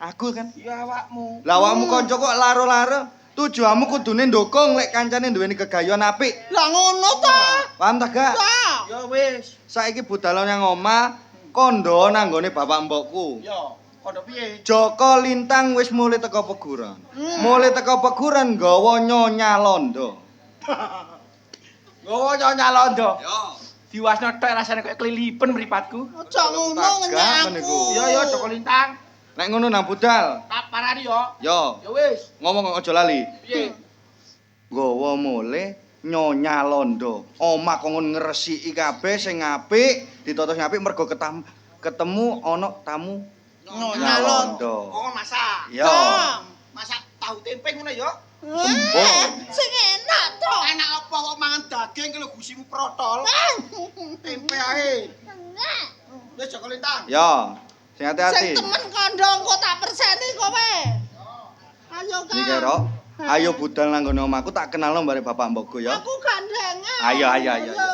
Aku kan. Ya awakmu. Lah awakmu kanca kok laro-laro. Tujuanmu kudune ndukung lek kancane duweni kegayuhan apik. Lah ngono ta? Paham ta gak? Ta. Ya wis. Saiki budal nang omah, kondo nang nggone bapak mbokku. Ya, kondo piye? Joko Lintang wis mulih teko peguran. Mulih teko peguran nggawa Nyonya Londo. Nggawa Nyonya Londo. Yo. Diwasno tok rasane kaya kelilipen mripatku. Aja ngono ngenyek aku. Ya ya Joko Lintang, Nek ngono nang budal. tak parani yo. Yo, Ya wis. ngomong aja lali. Piye? Nggawa mulih Nyonya Londo. Omah kongon ngresiki kabeh sing apik, ditata sing apik mergo ketemu ana tamu Nyonya Londo. Kongon masak. Yo. Masak tahu tempe ngono ya. Eh, sing enak to. Enak apa kok mangan daging kalau gusimu protol. Tempe ae. Wis Joko Lintang. Yo. Sing Sing hati-hati. temen kandha engko tak perseni kowe. Ayo Kang. Niki Rok, ayo budal nang nggon omahku tak kenalno bare bapak mbokku ya. Aku gandengan. Ayo, ayo, ayo, ayo.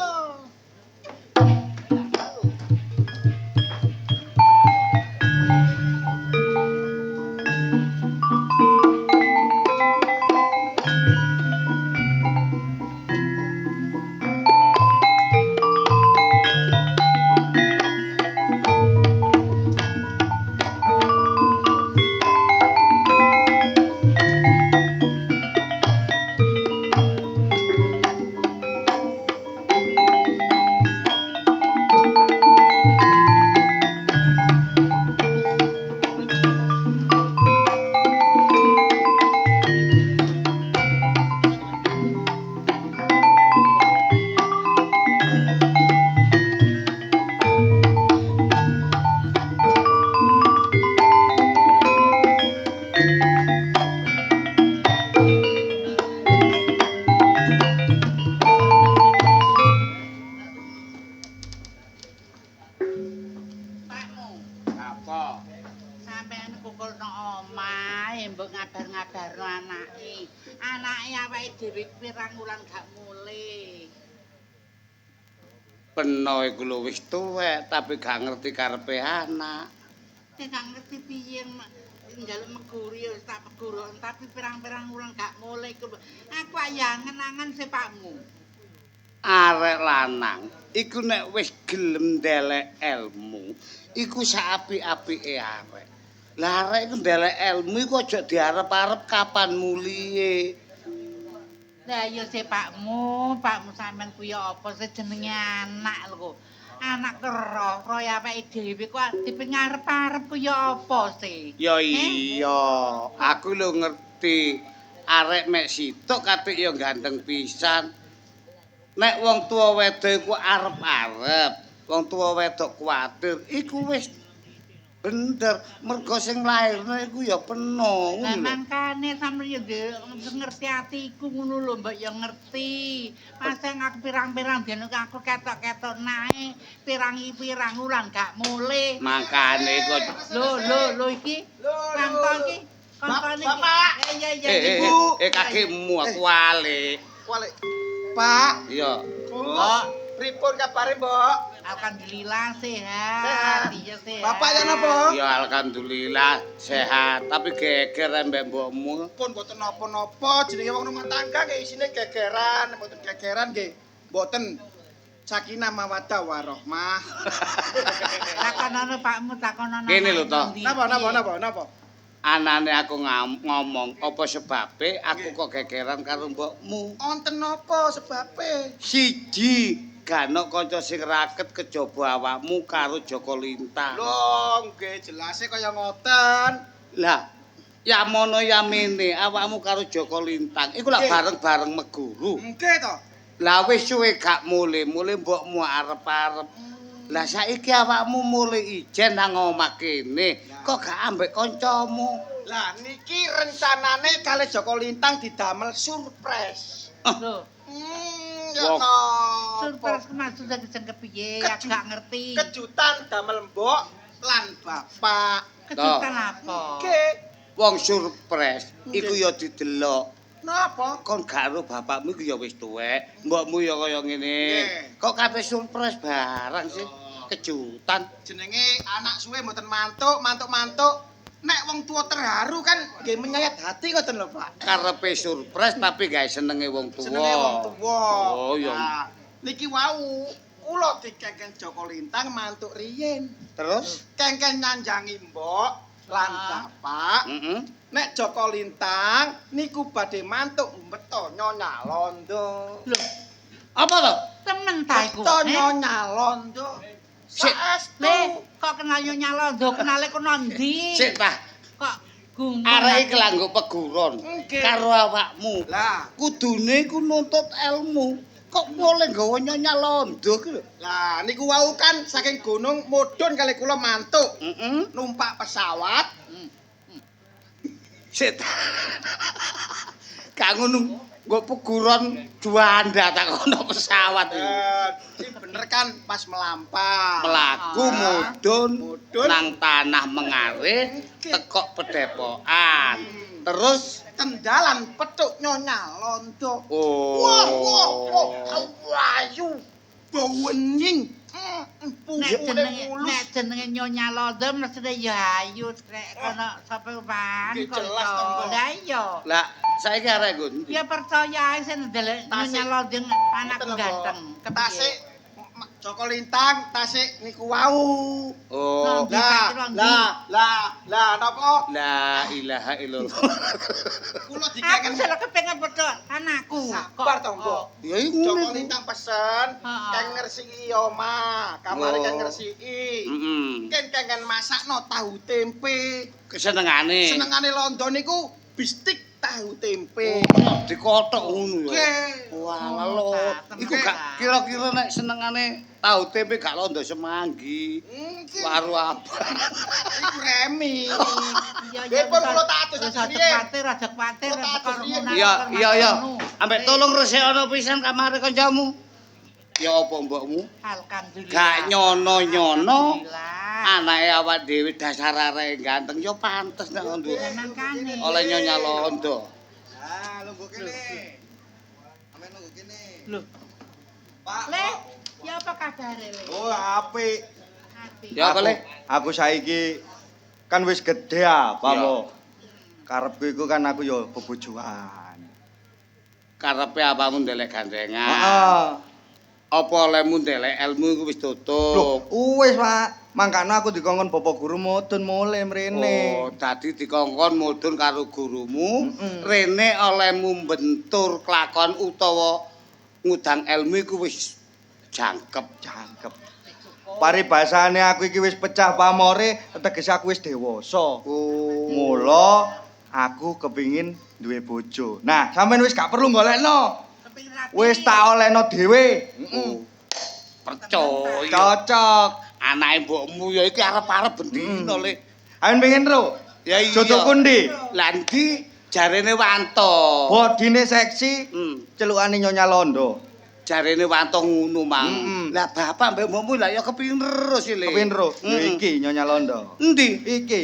mbok ngabar-ngabarno anake. Anake awake dhewe pirang wulan gak mulih. Peno iku lho wis tuwek tapi gak ngerti karepe anak. Nek gak ngerti piye njaluk meguri ya wis tak meguruk tapi pirang-pirang wulan gak mulih iku. Aku ayangen-angen sepakmu. Arek lanang iku nek wis gelem ndelek ilmu, iku sak apik-apike arek. Lah arek iku ndelek ilmu iku aja diarep-arep kapan mulihe. Lah ya sepakmu, pakmu sampean kuwi apa sih jenenge anak lho. Anak kero ya awake dhewe kok dipengarep-arep ku ya apa sih? Ya iya, aku lho ngerti. Arek mek situk katik ya ganteng pisan. Nek wong tuwa wedok iku arep-arep, wong tuwa wedok kuwatir, iku wis bener, mergo sing lairne iku ya peno Lah ngono lho. mangkane sampeyan ya ngerti atiku ngono lho, mbok ya ngerti. Masih aku pirang-pirang dene aku ketok-ketok nae, pirang-pirang wulan gak mulih. Mangkane kok Lho lho lho iki. Kanto iki. Kancane iki. Bapak. Iya iya Eh, eh, kakimu aku walik. Walik. Pak, Iya. Bu. Pripun kabare, Mbok? Alhamdulillah sehat. Sehat. Iya sehat. Bapak ya napa? Ya alhamdulillah sehat, tapi geger mbek mbokmu. Pun mboten napa-napa, jenenge wong rumah tangga nggih isine gegeran, mboten gegeran nggih. Mboten sakinah mawaddah warahmah. Takonono pakmu takonono. Kene lho, Toh. Napa napa napa napa? Anane aku ngomong apa sebabe aku kok gegeran karo mbokmu. Wonten napa sebabe? Siji, ganok kanca sing raket kejaba awakmu karo Joko Lintang. Lho, nggih jelase kaya ngoten. Lah, yamono yamene awakmu karo Joko Lintang iku lak bareng-bareng meguru. Nggih to. Lah wis suwe gak mule-mule mbokmu arep-arep. Lah saiki awakmu mule ijen nang omah kene, kok gak ambek kancamu? Lah niki rencanane kalih Joko Lintang didamel surprise. Lho, Ya Wong. surprise ku maksudnya jeng kepiye? Aku gak ngerti. Kejutan damel mbok lan bapak. Kejutan apa? Nggih. Wong surprise iku ya didelok. Napa? Kon gak ro bapakmu iku ya wis tuwek, mbokmu ya kaya ngene. Nggih. Kok kabeh surprise barang sih? Kejutan. Jenenge anak suwe mboten mantuk, mantuk-mantuk. Nek wong tua terharu kan nggih menyayat hati ngoten lho, Pak. Karepe surprise tapi gawe senenge wong tuwa. Senenge wong tuwa. Oh ya. Nah, niki wau kula dikengken Joko Lintang mantuk riyin. Terus? Kengken nyanjangi mbok lan bapak. Heeh. Nek Joko Lintang niku badhe mantuk beto Nyonya Londo. Lho, Apa to? temen ta iku? Beto Nyonya Londo. Sik. Saestu. Le, kok kenal Nyonya Londo, kenale kono ndi? Sik ta. Kok gumun. Arek iki langgo peguron Nggih. karo awakmu. Lah, Kudune iku nuntut ilmu. Kok boleh nggawa Nyonya Londo ki lho? lah niku wau kan saking gunung mudhun kali kula mantuk. Heeh. Numpak pesawat. Sik ta. Gak ngono, nggo peguron juanda tak kono pesawat iki. Sing bener kan pas melampah. Melaku mudhun Mudhun. nang tanah mengare tekok pedepokan. Terus Tendalan petuk Nyonya Londo. oh. Wah, wah, wah, wayu. Bawening. Nek jenenge nek jenenge Nyonya Londo mestine ya ayu rek kono sapa pan Nggih, jelas to, Mbok. Lah iya. Lah saiki arek nggo ndi? Ya percaya ae sing ndelok Tasik. Nyonya Londo anakku ganteng. Kepiye? Tasik Joko Lintang tasik niku wau. Oh. Ndi, Lah, Pak, ndi? lah, lah, lah napa? La ilaha illallah. Kula Aku dikeken salah kepengen petuk anakku. Sabar to, Mbok. Ya iku Joko ngono iku. Lintang pesen, Heeh. keng ngresiki omah, kamare Oh. keng ngresiki. Heeh. Ken kengken masakno tahu tempe. Kesenengane. Senengane Londo niku bistik tahu tempe. Oh, dikotok ngono ya. Nggih. Wah, lho. Oh, Iku gak kira-kira nek senengane tahu tempe gak londo semanggi. Nggih. Waru apa? Iku remi. Iya, Nggih, pun kula tak atus Aja riyen. kuwatir, aja kuwatir. Kula tak atus riyen. Iya, iya, iya. Ambek tolong resikana pisan kamare kancamu. Ya apa mbokmu? Alhamdulillah. Gak nyono-nyono. Alhamdulillah. Anake awak dhewe dasar areke ganteng ya pantes nek ngono. Mangkane. Oleh Nyonya Londo. Ah, lungguh kene. Sampeyan lungguh kene. Lho. Pak. Le, ya apa kabare le? Oh, apik. Apik. Ya apa le? Aku saiki kan wis gedhe apa mo. Karepku iku kan aku ya bebojoan. Karepe apamu ndelek gandengan. Heeh. Apa olehmu ndelek ilmu iku wis tutup. Lho, wis, Pak. Mangkane aku dikongkon bapak guru mudhun mulih mrene. Oh, dadi dikongkon mudhun karo gurumu, rene olehmu bentur kelakon utawa ngudang ilmu iku wis jangkep. Jangkep. Paribasane aku iki wis pecah pamore, tegese aku wis dewasa. Oh. Mula aku kepingin duwe bojo. Nah, sampean wis gak perlu golekno. Wis tak olehno dhewe. Heeh. Percaya. Cocok. Anake mbokmu ya iki arep-arep bendina le. Ayo pengen ro. Ya iya. Jodohku ndi? Lah ndi jarene Wanto. Bodine seksi, celukane Nyonya Londo. Jarene Wanto ngono, Mang. Lah bapak mbek mbokmu lah ya kepingin terus le. Kepingin ro. Ya iki Nyonya Londo. Endi? Iki.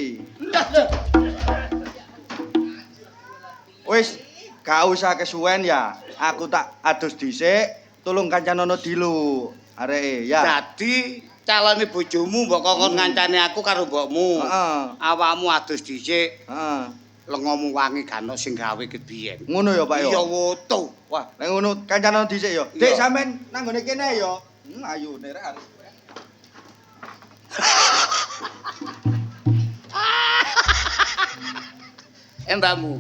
Wis gak usah kesuwen ya. Aku tak adus dhisik, tulung kancanono dilu areke ya. Dadi calone bojomu mbok kongkon ngancani aku karo mbokmu. Heeh. Awakmu adus dhisik. Heeh. Lengomu wangi gak ono sing gawe ket biyen. Ngono ya, Pak ya? Iya woto. Wah, nek ngono kancanono dhisik ya. Dik sampean nang nggone kene ya. Ayune rek arek. Mbakmu.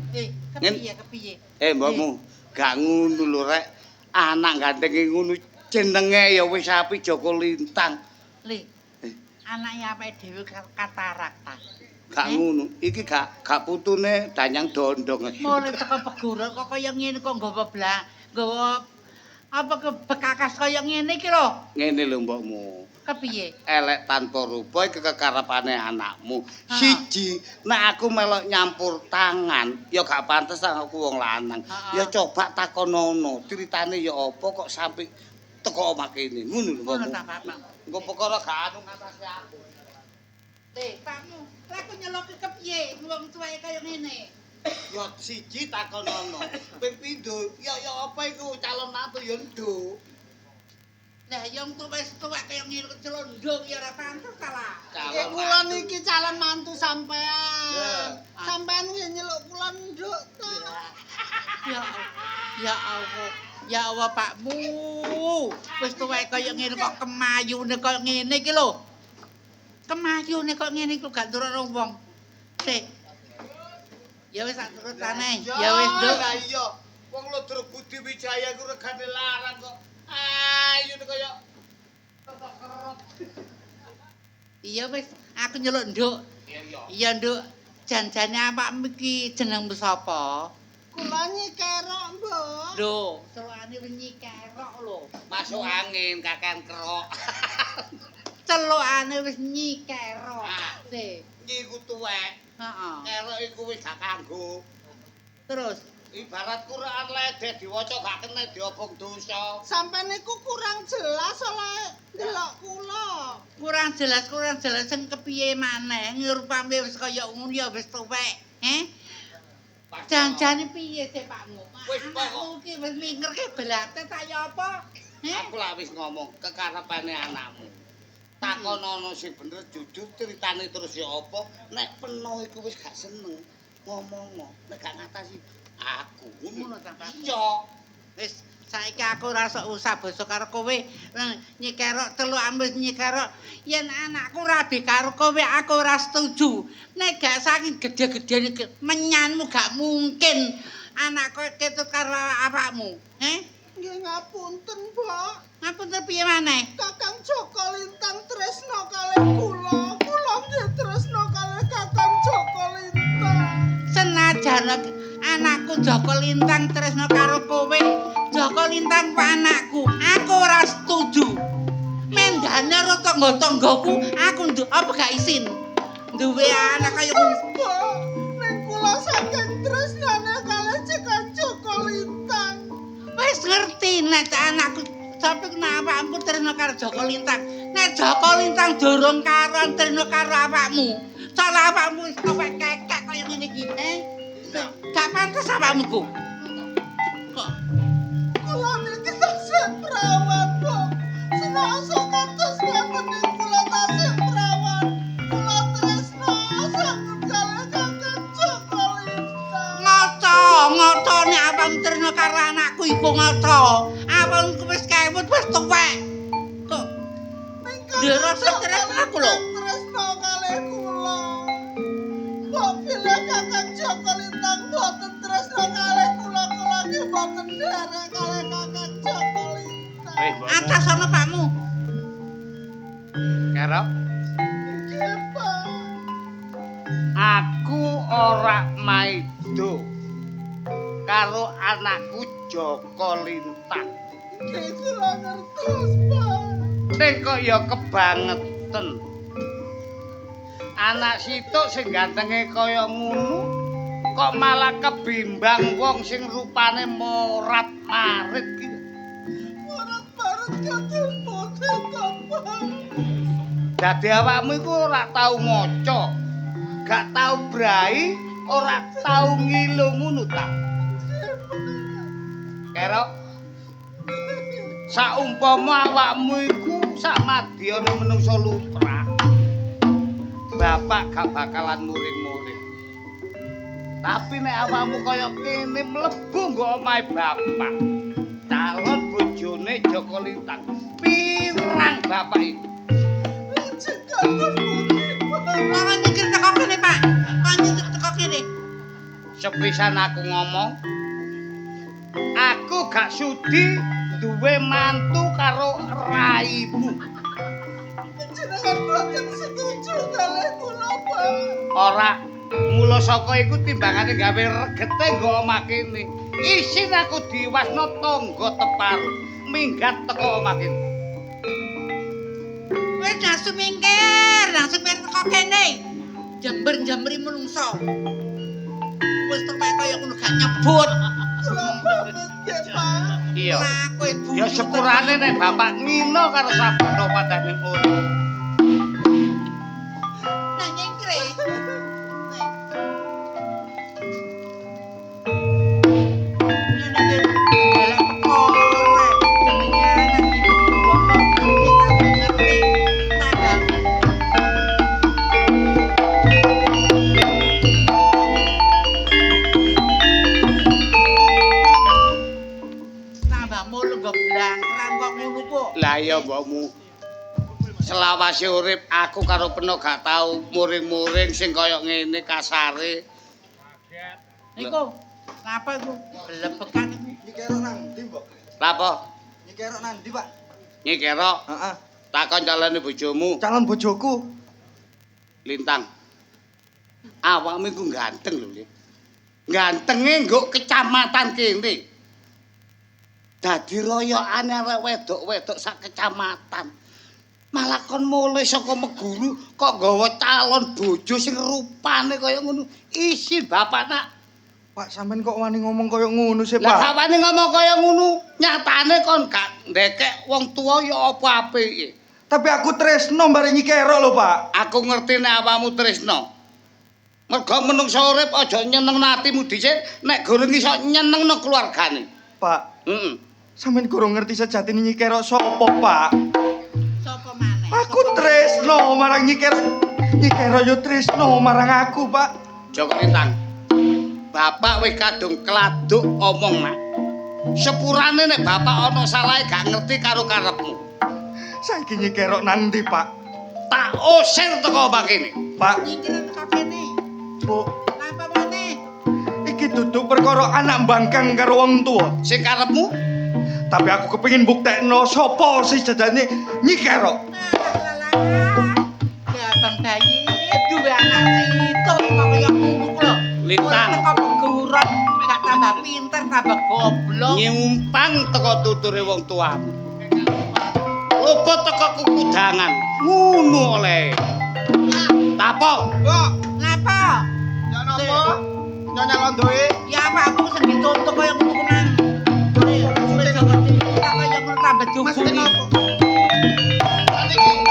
Kepiye kepiye? Mbokmu, gak ngono lho rek. Anak ganteng ngono jenenge ya wis apik Joko Lintang. Le. Anake awake dhewe katarak ta. Gak ngono. Iki gak putune Danyang Dondong. Mulai teko peguron kok kaya ngene kok nggawa blak, nggawa apa bekakas kaya ngene iki lho. Ngene lho mbokmu. Kepiye? Elek tanpa rupa iki kekarepane anakmu. Siji, nek aku melok nyampur tangan, ya gak pantes aku wong lanang. Ya coba takonono, critane ya apa kok sampe teko omah kene. Ngono lho mbokmu. Ngono ta, Pak. Engko perkara gak anu ngatasi aku. Le, Pakmu, lha aku nyeloki kepiye wong tuweke kaya ngene? Ya siji takonono. Ping pindho, ya apa iku calon mantu ya nduk. Lah yang wis tuwek kaya ngene celondong ya ora pantes ta lah. Nggih kula niki calon mantu sampean. Sampean nggih nyeluk kula nduk ta. Ya Allah. Ya Allah Pakmu. Wis tuwek kaya ngene kok kemayune kaya ngene iki lho. Kemayune kok ngene iki gak nurut wong. Sik. Ya wis tak turutane. Ya wis nduk. Lah iya, wong Ludruk Budi Wijaya iku regane larang kok. Ayo kaya ketok kerot. Iya wis, aku nyeluk nduk. Iya nduk, janjane awakmu iki jenengmu sapa? Kula nyikerok, Mbok. Lho, celukane wis nyikerok lho. Masuk angin kakean kerok. Celukane wis nyikerok. Sik, nyi iku tuwek. Heeh. Kerok iku wis gak kanggo. Terus ibarat Quran ledeh diwaca gak kena diobong dosa. Sampeyan niku kurang jelas oleh ndelok kula. Kurang jelas sing kepiye maneh ngrupame wis kaya ngono ya wis tuwek, he? Janjane piye sih Pakmu? Wis anakmu iki wis mingkerke belate ta ya apa? He? Aku lak wis ngomong kekarepane anakmu. Takonono sing bener jujur critane terus ya apa nek peno iku wis gak seneng ngomong nek gak ngatasi aku ngono ta Pak. Iya. Wis saiki aku ora sok usah basa karo kowe. Nyikerok teluk wis nyikerok. Yen anakku rabi karo kowe aku ora setuju. Nek gak saking gedhe-gedhene menyanmu gak mungkin anakku ketut karo awakmu. He? Nggih ngapunten, Mbok. Ngapunten piye maneh? Kakang Joko Lintang tresna kalih kula. Kula nggih tresna kalih Kakang Joko Lintang. Senajan anakku Joko Lintang tresna karo kowe, Joko Lintang ku anakku, aku ora setuju. Mendane karo tangga-tanggaku, aku apa gak isin? Duwe anak kaya ngono. Ning kula saking tresnane kalih Kakang Joko Lintang. Wis ngerti nek anakku sampe kena awakmu tresna karo Joko Lintang. Nek Joko Lintang durung karon trino karo awakmu. Cara awakmu wis kowek kekek kaya ngene iki, eh? Gak pantes awakmu ku. Kok Kula niki tasih perawan, Mbok. Senaosa kados ngaten niku kula tasih perawan. Kula tresna sanget kalih Kakang Joko Lintang. Ngoco, ngoco nek awakmu trino karo anakku iku ngoco. Awakmu wis kewut wis tuwek. Kok Ndero tresna aku lho. Tresna kalih kula. Mbok pilih Kakang Joko Lintang boten tresna kalih kula, kula nggih boten nderek kalih Kakang Joko Lintang. Atas ana pakmu. Kerok, Nggih, Pak. aku ora maido karo anakku Joko Lintang. Nggih, kula ngertos, Pak. Ning kok ya kebangeten. Anak situk sing gantenge kaya ngono kok malah kebimbang wong sing rupane morat-marit ki. Morat-marit kados pundi to, Pak? Dadi awakmu iku ora tau maca, gak tau brai, ora tau ngilu ngono ta. Kerok, saumpama awakmu iku sak madyane menungsa lumrah, bapak gak bakalan muring-muring. Tapi nek awakmu kaya kene mlebu nggo omahe bapak, calon bojone Joko Lintang, pirang bapak iki? Lajeng kados pundi, Pak? Kok nyingkir teko kene, Pak? Kok nyingkir teko kene? Sepisan aku ngomong, aku gak sudi duwe mantu karo raimu. Jenengan boten setuju kalih kula, Pak. Ora, mula saka iku timbangane gawe regete nggo omah kene. Isin aku diwasno tangga tepar, minggat teko omah kene. Wis langsung minggir teko kene. Jember-jemberi menungso. Wis tuwek kaya ngono gak nyebut. Kula pamit nggih, Pak. Iya. Lah kowe Ya sepurane nek bapak ngino karo sabana padane ngono. Nah nyingkre. Lah iya mbokmu. Selawase urip aku karo Peno gak tau muring-muring sing kaya ngene kasare. Iku, ngapa iku? Blebekan iku. Nyi Kerok nang ndi, Mbok? Lah apa? Nyi Kerok nang ndi, Pak? Nyi Kerok, Heeh. takon calone bojomu, Calon bojoku. Lintang. Awakmu iku ganteng lho, Le. Gantenge nggo kecamatan kene. Dadi royokane arek wedok-wedok sak kecamatan. Malah kon mulih saka Meguru kok nggawa calon bojo sing rupane kaya ngono. Isin bapak nak. Pak, sampean kok wani ngomong kaya ngono sih, Lah Pak? gak wani ngomong kaya ngono, nyatane kon gak ndekek wong tuwa ya apa apike. Tapi aku tresno bareng Nyi Kerok lho, Pak. Aku ngerti nek awakmu tresno. Mergo menungsa urip aja nyenengno atimu dhisik nek gorong iso nyenengno keluargane. Pak, Heeh. sampean kurang ngerti sejatine Nyi Kerok sapa, Pak? Sopo maneh? Aku tresno marang Nyi Kerok. Nyi Kerok yo tresno marang aku, Pak. Joko Lintang. Bapak wis kadung keladuk omong, Nak. Sepurane nek bapak ana salahe gak ngerti karo karepmu. Saiki Nyi Kerok nang ndi, Pak? Tak usir teko omah kene. Pak, Nyingkir teko kene. Bu, Napa maneh? iki duduk perkara anak mbangkang karo wong tuwa. Sing karepmu Tapi aku kepengin buktekno sapa sih jajane Nyi Kerok. Ya Bang Bayi, duwe anak situk kok kaya ngono ku lho. Lintang. Teko pengguron gak tambah pinter, tambah goblok. Nyimpang teko tuture wong tuamu. Luput teko kukudangan. Ngono oleh. Tapo. Mbok, Ngapa? ya napa? Nyonya londoe. Ya apa aku sing dicontoh kaya ngono ku nang. Wis ngerti kaya ngono tambah Mas juguri. napa? Lah niki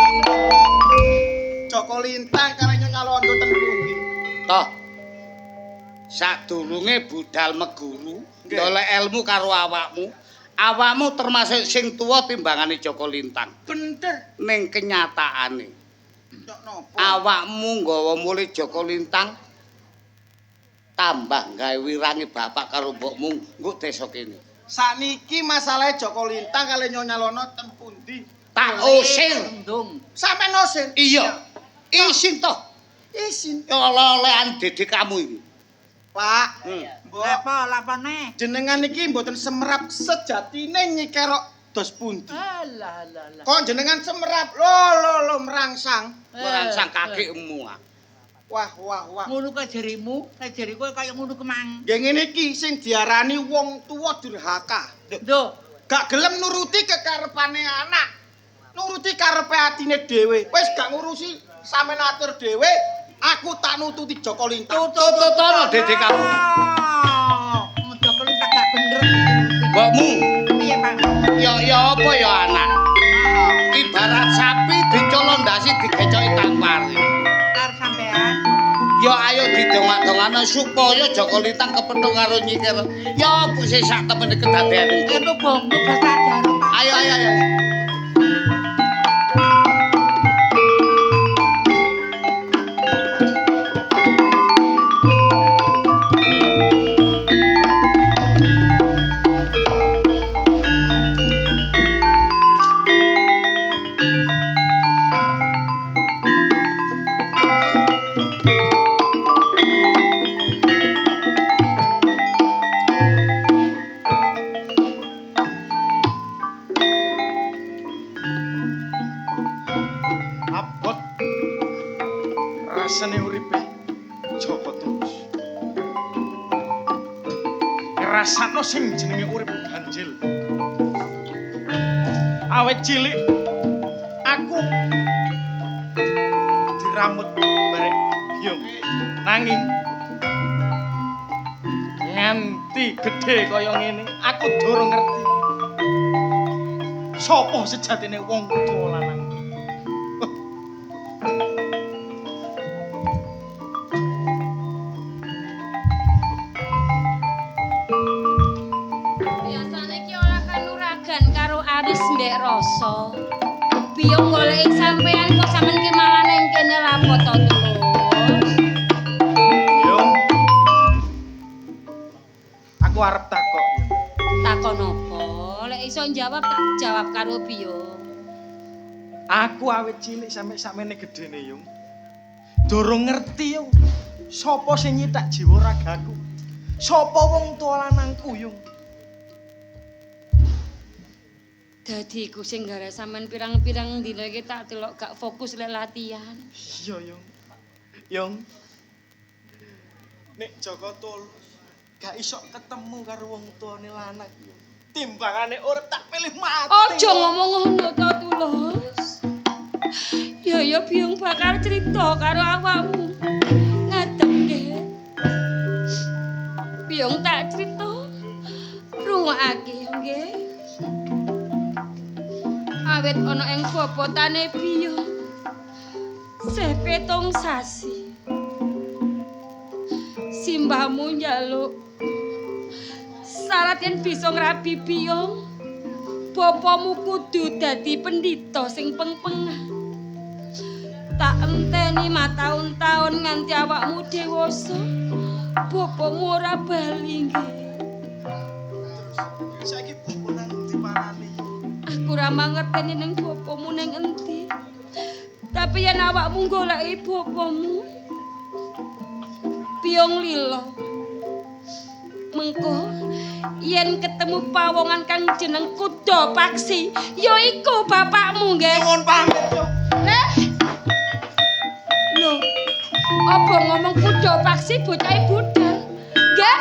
Joko Lintang karo Nyonya Londo ten pundi? Toh. Sadurunge budal meguru, golek ilmu karo awakmu. Awakmu termasuk sing tuwa timbangane Joko Lintang. Bener. Ning kenyataane, Tok napa? awakmu nggawa mulih Joko Lintang tambah gawe wirangi bapak karo mbokmu nggo desa kene. Sakniki masalahe Joko Lintang kali Nyonya Londo ten pundi? Tak usir. Sampeyan usir? Iya. Isin toh. Isin. Oleh-olehan dedek kamu iki. Pak, Mbok. Apa lapane? Jenengan iki mboten semerap sejatine Nyi Kerok dos pundi? Alah alah alah. Kok jenengan semerap? Lho lho lho merangsang. Merangsang kakekmu ah. Wah wah wah. Ngono kae jerimu, kae jeriku kaya ngono kemang. Nggih ngene iki sing diarani wong tuwa durhaka. Lho, gak gelem nuruti kekarepane anak. Nuruti karepe atine dhewe. Wis gak ngurusi sampeyan atur dhewe, aku tak nututi Joko Lintang. Tututono dedek kamu. Joko Lintang gak bener. Mbokmu. Piye, Pak? Ya ya apa ya anak? Ibarat sapi dicolondasi digecoki tampar. Karo sampean. Ya ayo didongak-dongakno supaya Joko Lintang kepethuk karo Nyi Kerok. Ya apa sih sak temene kedadean iki? Itu bongku gak sadar, Pak. Ayo ayo ayo. Abot rasane uripe Joko Tulus. Ngrasakno sing jenenge urip ganjil. Awet cilik aku diramut barek biyung. Nanging nganti gedhe kaya ngene aku durung ngerti sapa sejatine wong tuwa lanang. Biasane ki ora kanuragan karo aris mbek rasa. Biyung goleki sampean kok sampean ki malah nang kene lapo to Tulus? Yung. Aku arep takok. Takon apa? Lek iso jawab tak jawab karo Biyung. Aku awit cilik sampe sakmene gedene, Yung. Durung ngerti, Yung. Sapa sing nyitak jiwa ragaku? Sapa wong tuwa lanangku, Yung? Dadi iku sing gara sampean pirang-pirang dina iki tak delok gak fokus lek latihan. Iya, Yung. Yung. Nek Joko Tulus gak iso ketemu karo wong tuane lanang, Yung. Timbangane urip tak pilih mati. Aja ngomong ngono to, Tulus. Ya ya Biyung bakal cerita karo awakmu. Ngadeg nggih. Biyung tak cerita. Rungokake nggih. Awit ana ing bobotane Biyung. Seh 7 sasi. Simbahmu njaluk syarat yen bisa ngrabi Biyung, bapamu kudu dadi pendhita sing pengpengan. Tak enteni mataun-taun nganti awakmu dewasa, bapamu ora bali nggih. Saiki bapak nang ndi parane? Aku ora mangerteni ning bapamu ning endi. Tapi yen awakmu goleki bapamu, Biyung lila. Mengko yen ketemu pawongan kang jeneng Kuda Paksi, ya iku bapakmu nggih. Nuwun pamit yo. Lah. Lho. Apa ngomong Kuda Paksi bocahe budal? Nggih.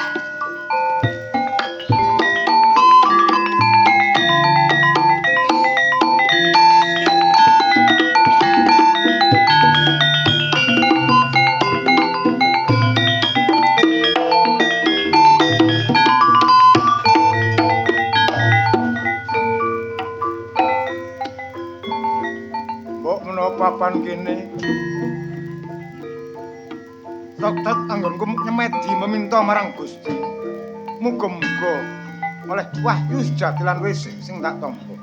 Mbok menawa papan kene Sejatine tok-tok anggonku nyemedi meminta marang Gusti. Muga-muga oleh wahyu sejati lan wis sing tak tampa.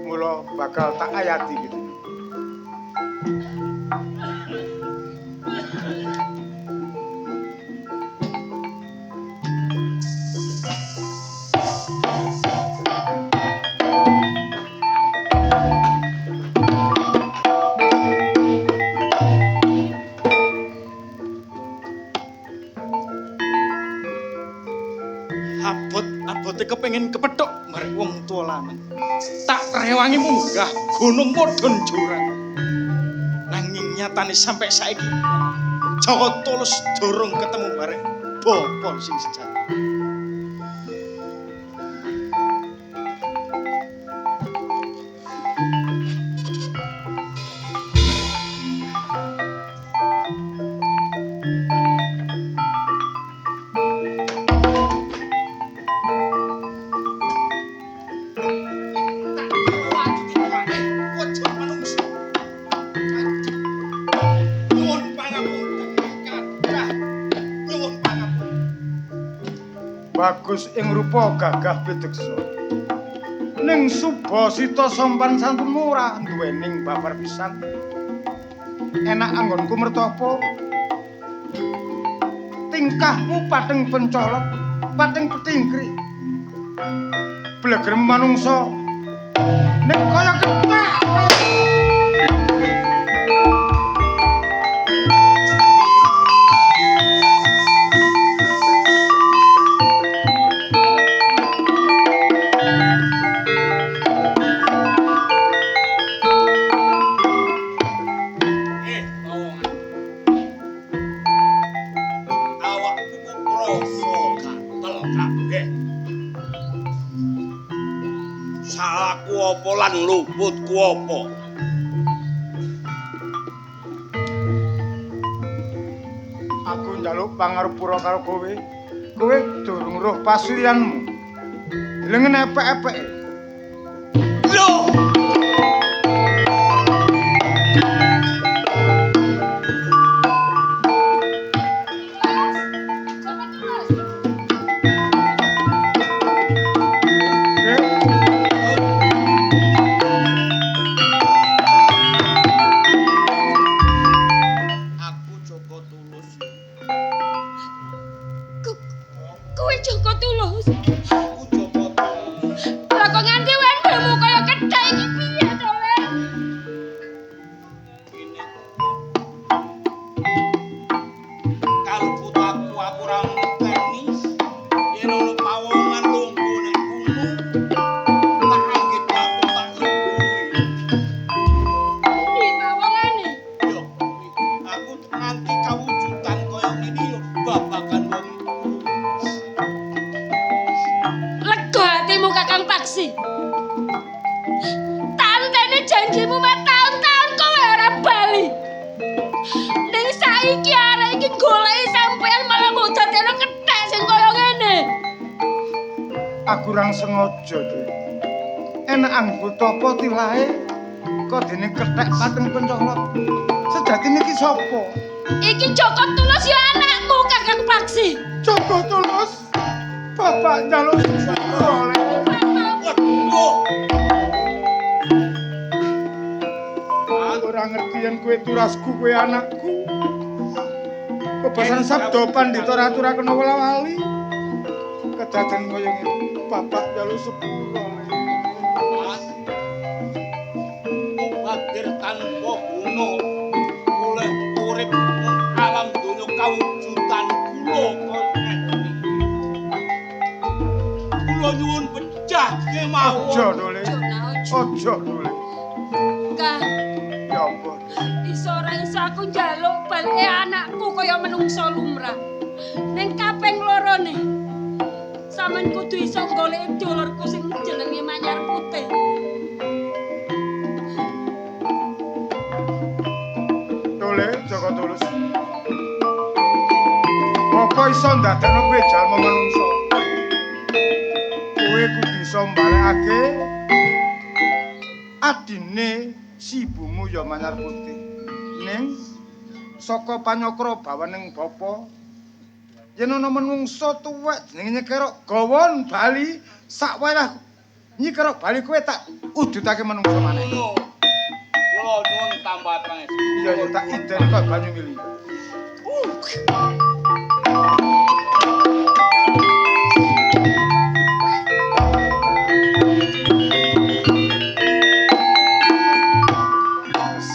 Mula bakal tak ayati gitu. Abot-abote kepengin kepethuk marek wong tuwa lanang. Tak rewangi munggah gunung mudhun jurang. Nanging nyatane sampe saiki Joko Tulus durung ketemu barek bapa sing sejati. Bagus ing rupa gagah pideksa. Ning subasita sampan santunmu ora duwening babar pisan. Enak anggonku mertapa. Tingkahmu pating pencolot, pating petingkrik. Blegermu manungsa ning kaya kethek. Salahku apa lan luputku apa? Aku njaluk pangarepura karo kowe. Kowe durung roh pasuryanmu. Delengen epek-epeke. Lho! Kowe Joko Tulus. Aku Joko Tulus. Lah kok nganti wendemu kaya kethek iki piye to, Le? Kaluput aku ora ngerteni yen ana pawongan lungguh ning kono tak anggit aku tak lungguhi. Endi pawongane? Yo, aku nganti kawujudan kaya ngene yo babagan wong iku. Lega hatimu Kakang Paksi. Tantene janjimu mataun-taun kowe ora bali. Ning saiki arek iki goleki sampean malah mbok dadekno kethek sing kaya ngene. Aku ora sengaja, Dik. Enak anggo tapa tilahe kok dene kethek pating pencolot. Sejatine iki sapa? Iki Joko Tulus ya anakmu Kakang Paksi. Joko Tulus. Bapak njaluk sepuro le. Aku ora ngerti yen kowe turasku, kowe anakku. Bebasan sabda pandhita ratu ra kena wala-wali. Kedaden kaya ngene, bapak njaluk sepuro le. Mubazir tanpa guna oleh urip nang alam donya kawujudan kula kaya ngene iki. Kula nyuwun pecah kemawon. Aja Dole. Aja Dole. Kang, Ya ampun. iso ora iso aku njaluk balike anakku kaya menungso lumrah. Ning kaping lorone sampean kudu iso goleki dulurku sing jenenge Manyar Putih. Dole Joko Tulus. Apa iso ndadekno kowe jalma manungsa? Kowe kudu iso mbalekake adine Si ibumu ya manyar putih. Ning saka panyakra bawaning bapa yen ana menungsa tuwek jenenge Nyikerok gawon bali sakwayah Nyikerok bali kowe tak udutake menungsa maneh. Kula nyuwun tambah pangestu. Iya ya tak ideni kok banyu mili.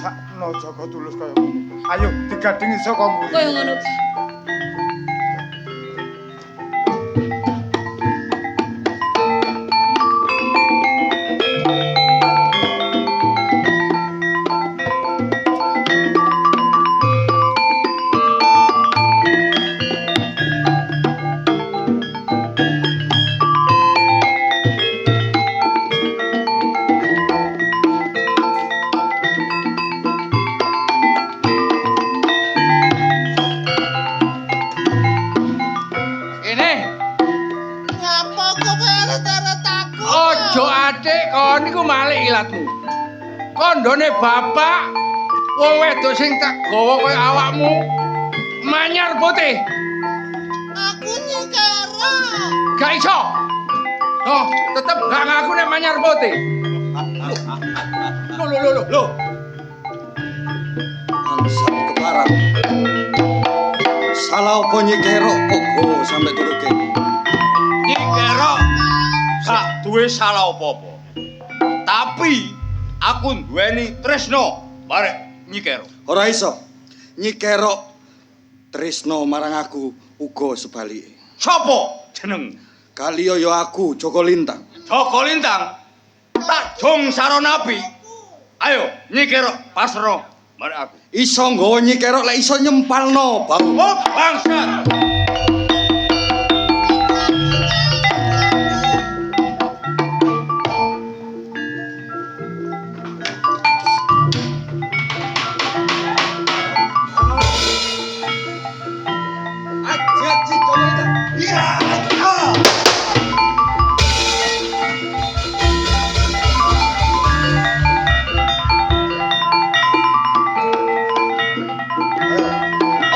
Sakno Joko Tulus kaya ngono. Ayo digadhengi saka mburi. Kaya ngono. Kene, Ngapa kowe arep-arep aku? aja atik kon niku malik ilatmu. Kandhane bapak wong wedok sing tak gawa kaya awakmu manyar putih. Aku Nyikerok. Gak iso. Oh, tetep gak ngaku nek manyar putih. Lho lho lho lho. Bangsat keparat. Salah apa Nyikerok kok go sampe turu kene? Nyikerok gak duwe salah apa-apa. Tapi aku duweni tresno barek Nyikerok. Ora iso. Nyikerok tresno marang aku uga sebalike. Sopo jeneng? Kaliya ya aku Joko Lintang. Joko Lintang. Tak jong sarana api. Ayo Nyikerok pasro barek aku. Iso nggawa Nyikerok lek iso nyempalno bau. Oh bangsat.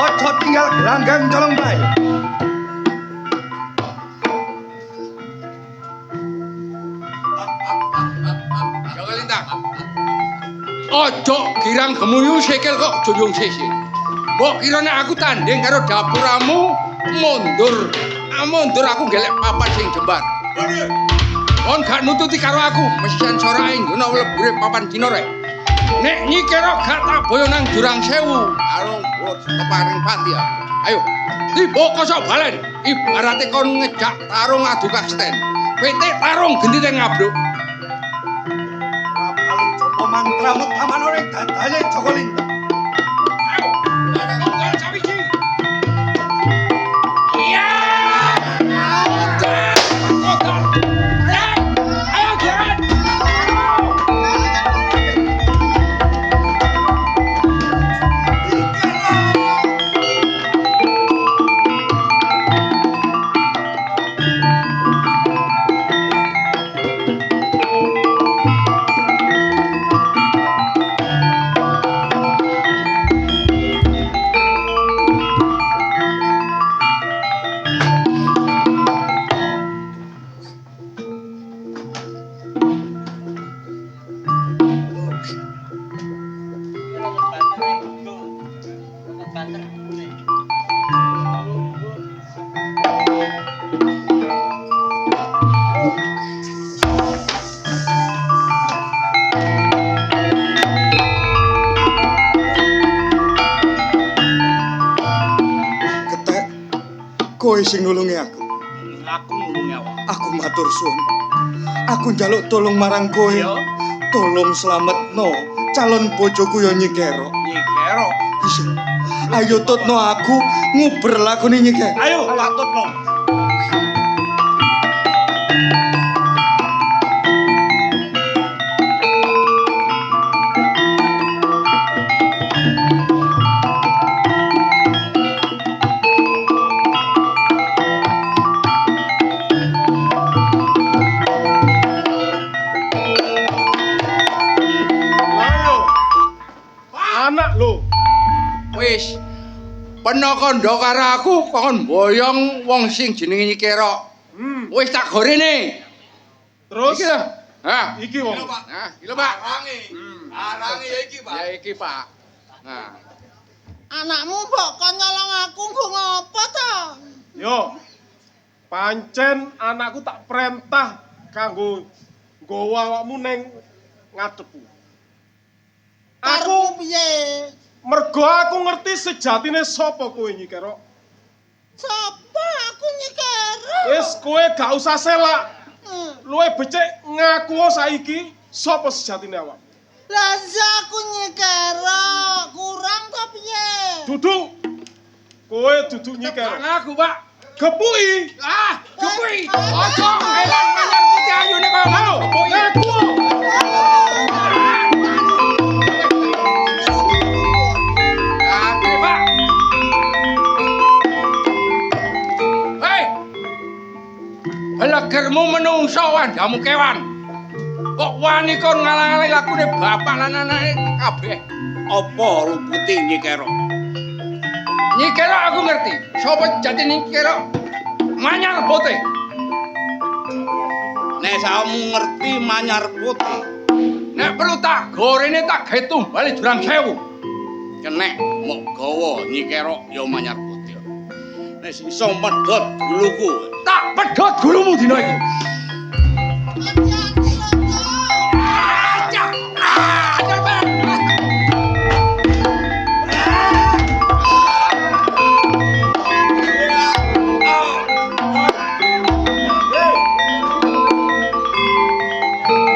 Ojo tinggal gelanggang colong bae. Joko Lintang. Ojo girang gemuyu sikil kok junjung sisi. Mbok kira nek aku tanding karo dapuramu mundur. Ah, mundur aku gelek papan sing jembar. Kon gak nututi karo aku, mesian sorake nggono lebure papan Cina rek. Nek Nyikerok gak tak boyo nang jurang sewu, arung teparing panti aku. Ayo, tiba kosok balen. Ibarate kon ngejak tarung adu kasten. Pitik tarung gendite ngabluk. Joko mantramu taman ora dadane Joko Lintang. Ketek, kowe sing nulungi aku. Aku nulungi awak. Aku matur suwun. Aku njaluk tolong marang kowe. Tolong slametno calon bojoku ya Nyikerok. Nyikerok. Iya. Ayo tutno aku nguber lakone Nyikerok. Ayo tak tutno. Anak lho. Wis. Peno kandha karo aku kon boyong wong sing jenenge Nyi Kerok. Wis tak gorene. Terus iki lho. Ha, iki wong. Nah, iki lho, Pak. Arange. Arange ya iki, Pak. Ya iki, Pak. Nah, Anakmu mbok kon nyolong aku nggo ngopo to? Yo. Pancen anakku tak perintah kanggo nggawa awakmu neng ngadepku. Aku piye? Mergo aku ngerti sejatine sapa kowe Nyi Kerok. Sapa aku Nyi Kerok? Wis kowe gak usah selak. Luwe becik ngaku saiki sapa sejatine awak. Lah iya aku Nyi Kerok, kurang to piye? Duduk. Kowe duduk Nyi Kerok. Ngaku, Pak. Gepuki. Ah, gepuki. Ojo elang manyar putih ayune kaya ngono. Gepuki. Ngaku. Oke, Pak. Hei. Belegermu menungso wandamu kewan. Kok wani kon ngalang-alangi lakune bapak lan anake kabeh? Apa lupute Nyi Kerok? Nyi Kerok aku ngerti. Sapa jati Nyi Kerok? Manyar putih. Nek sakmu ngerti manyar putih, Nek perlu tak gorene tak gawe tumbale jurang sewu. Kenek mok gawa Nyi Kerok ya manyar putih. Nek iso medhot guluku, tak pedhot gulumu dina iki.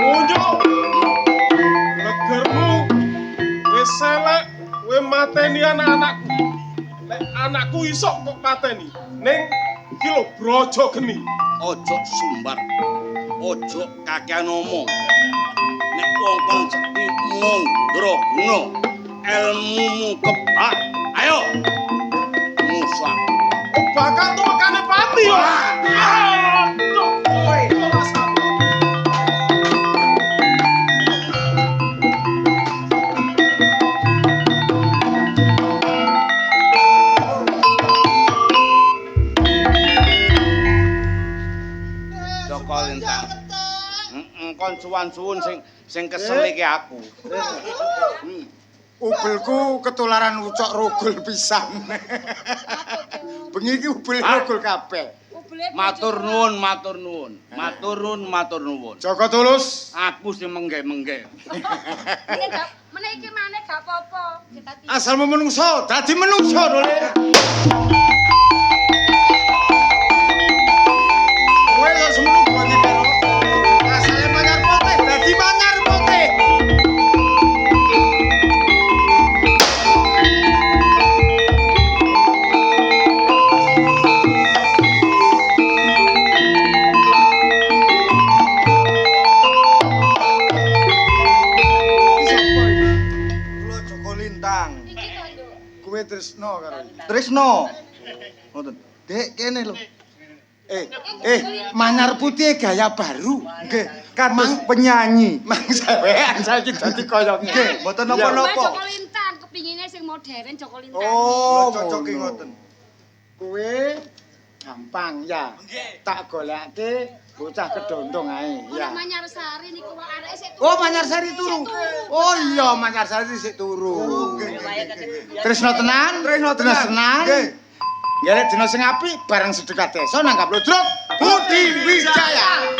Munjuk. Legermu wis selek, kowe mateni anak-anakku. Nek anakku iso kok pateni. Ning iki lho brojo geni. Ojo sumbar. Ojo kakean omong. Nek wong kon sekti mandraguna, elmumu kebak. Ayo. Musa. Bakal tumekane pati yo. Aduh, kowe. Joko Lintang. Kon suwan-suwun sing kesel iki aku. Ubelku ketularan ucok rogol pisan. Bengi iki ubel rogol kabeh. Matur nuwun, matur nuwun. Matur nuwun, matur nuwun. Joko Tulus. Aku sing mengge-mengge. Meneh iki maneh gak apa-apa. Asalmu menungso, dadi menungso dole. Kowe kok semono gone karo. Asale manyar putih, dadi manyar putih. Kula Joko Lintang. Kowe tresno karo iki. Tresno. Ngoten. Dek kene lho. Manyar putih gaya baru. Nggih, kados penyanyi. Mang sampean saiki dadi kaya ngene. Nggih, mboten napa-napa. Joko Lintang kepingine sing modern Joko Lintang. Oh, cocoke ngono. ngoten. Kowe gampang ya. Tak golekake bocah kedondong ae Ono ya. Manyarsari niku wae areke sik turu. Oh, Manyarsari turu. Oh iya, Manyarsari sik turu. Tresno tenan, Tresno tenan. Nggih. Ngelek dina sing apik bareng sedekah desa nanggap ludruk Budi Wijaya.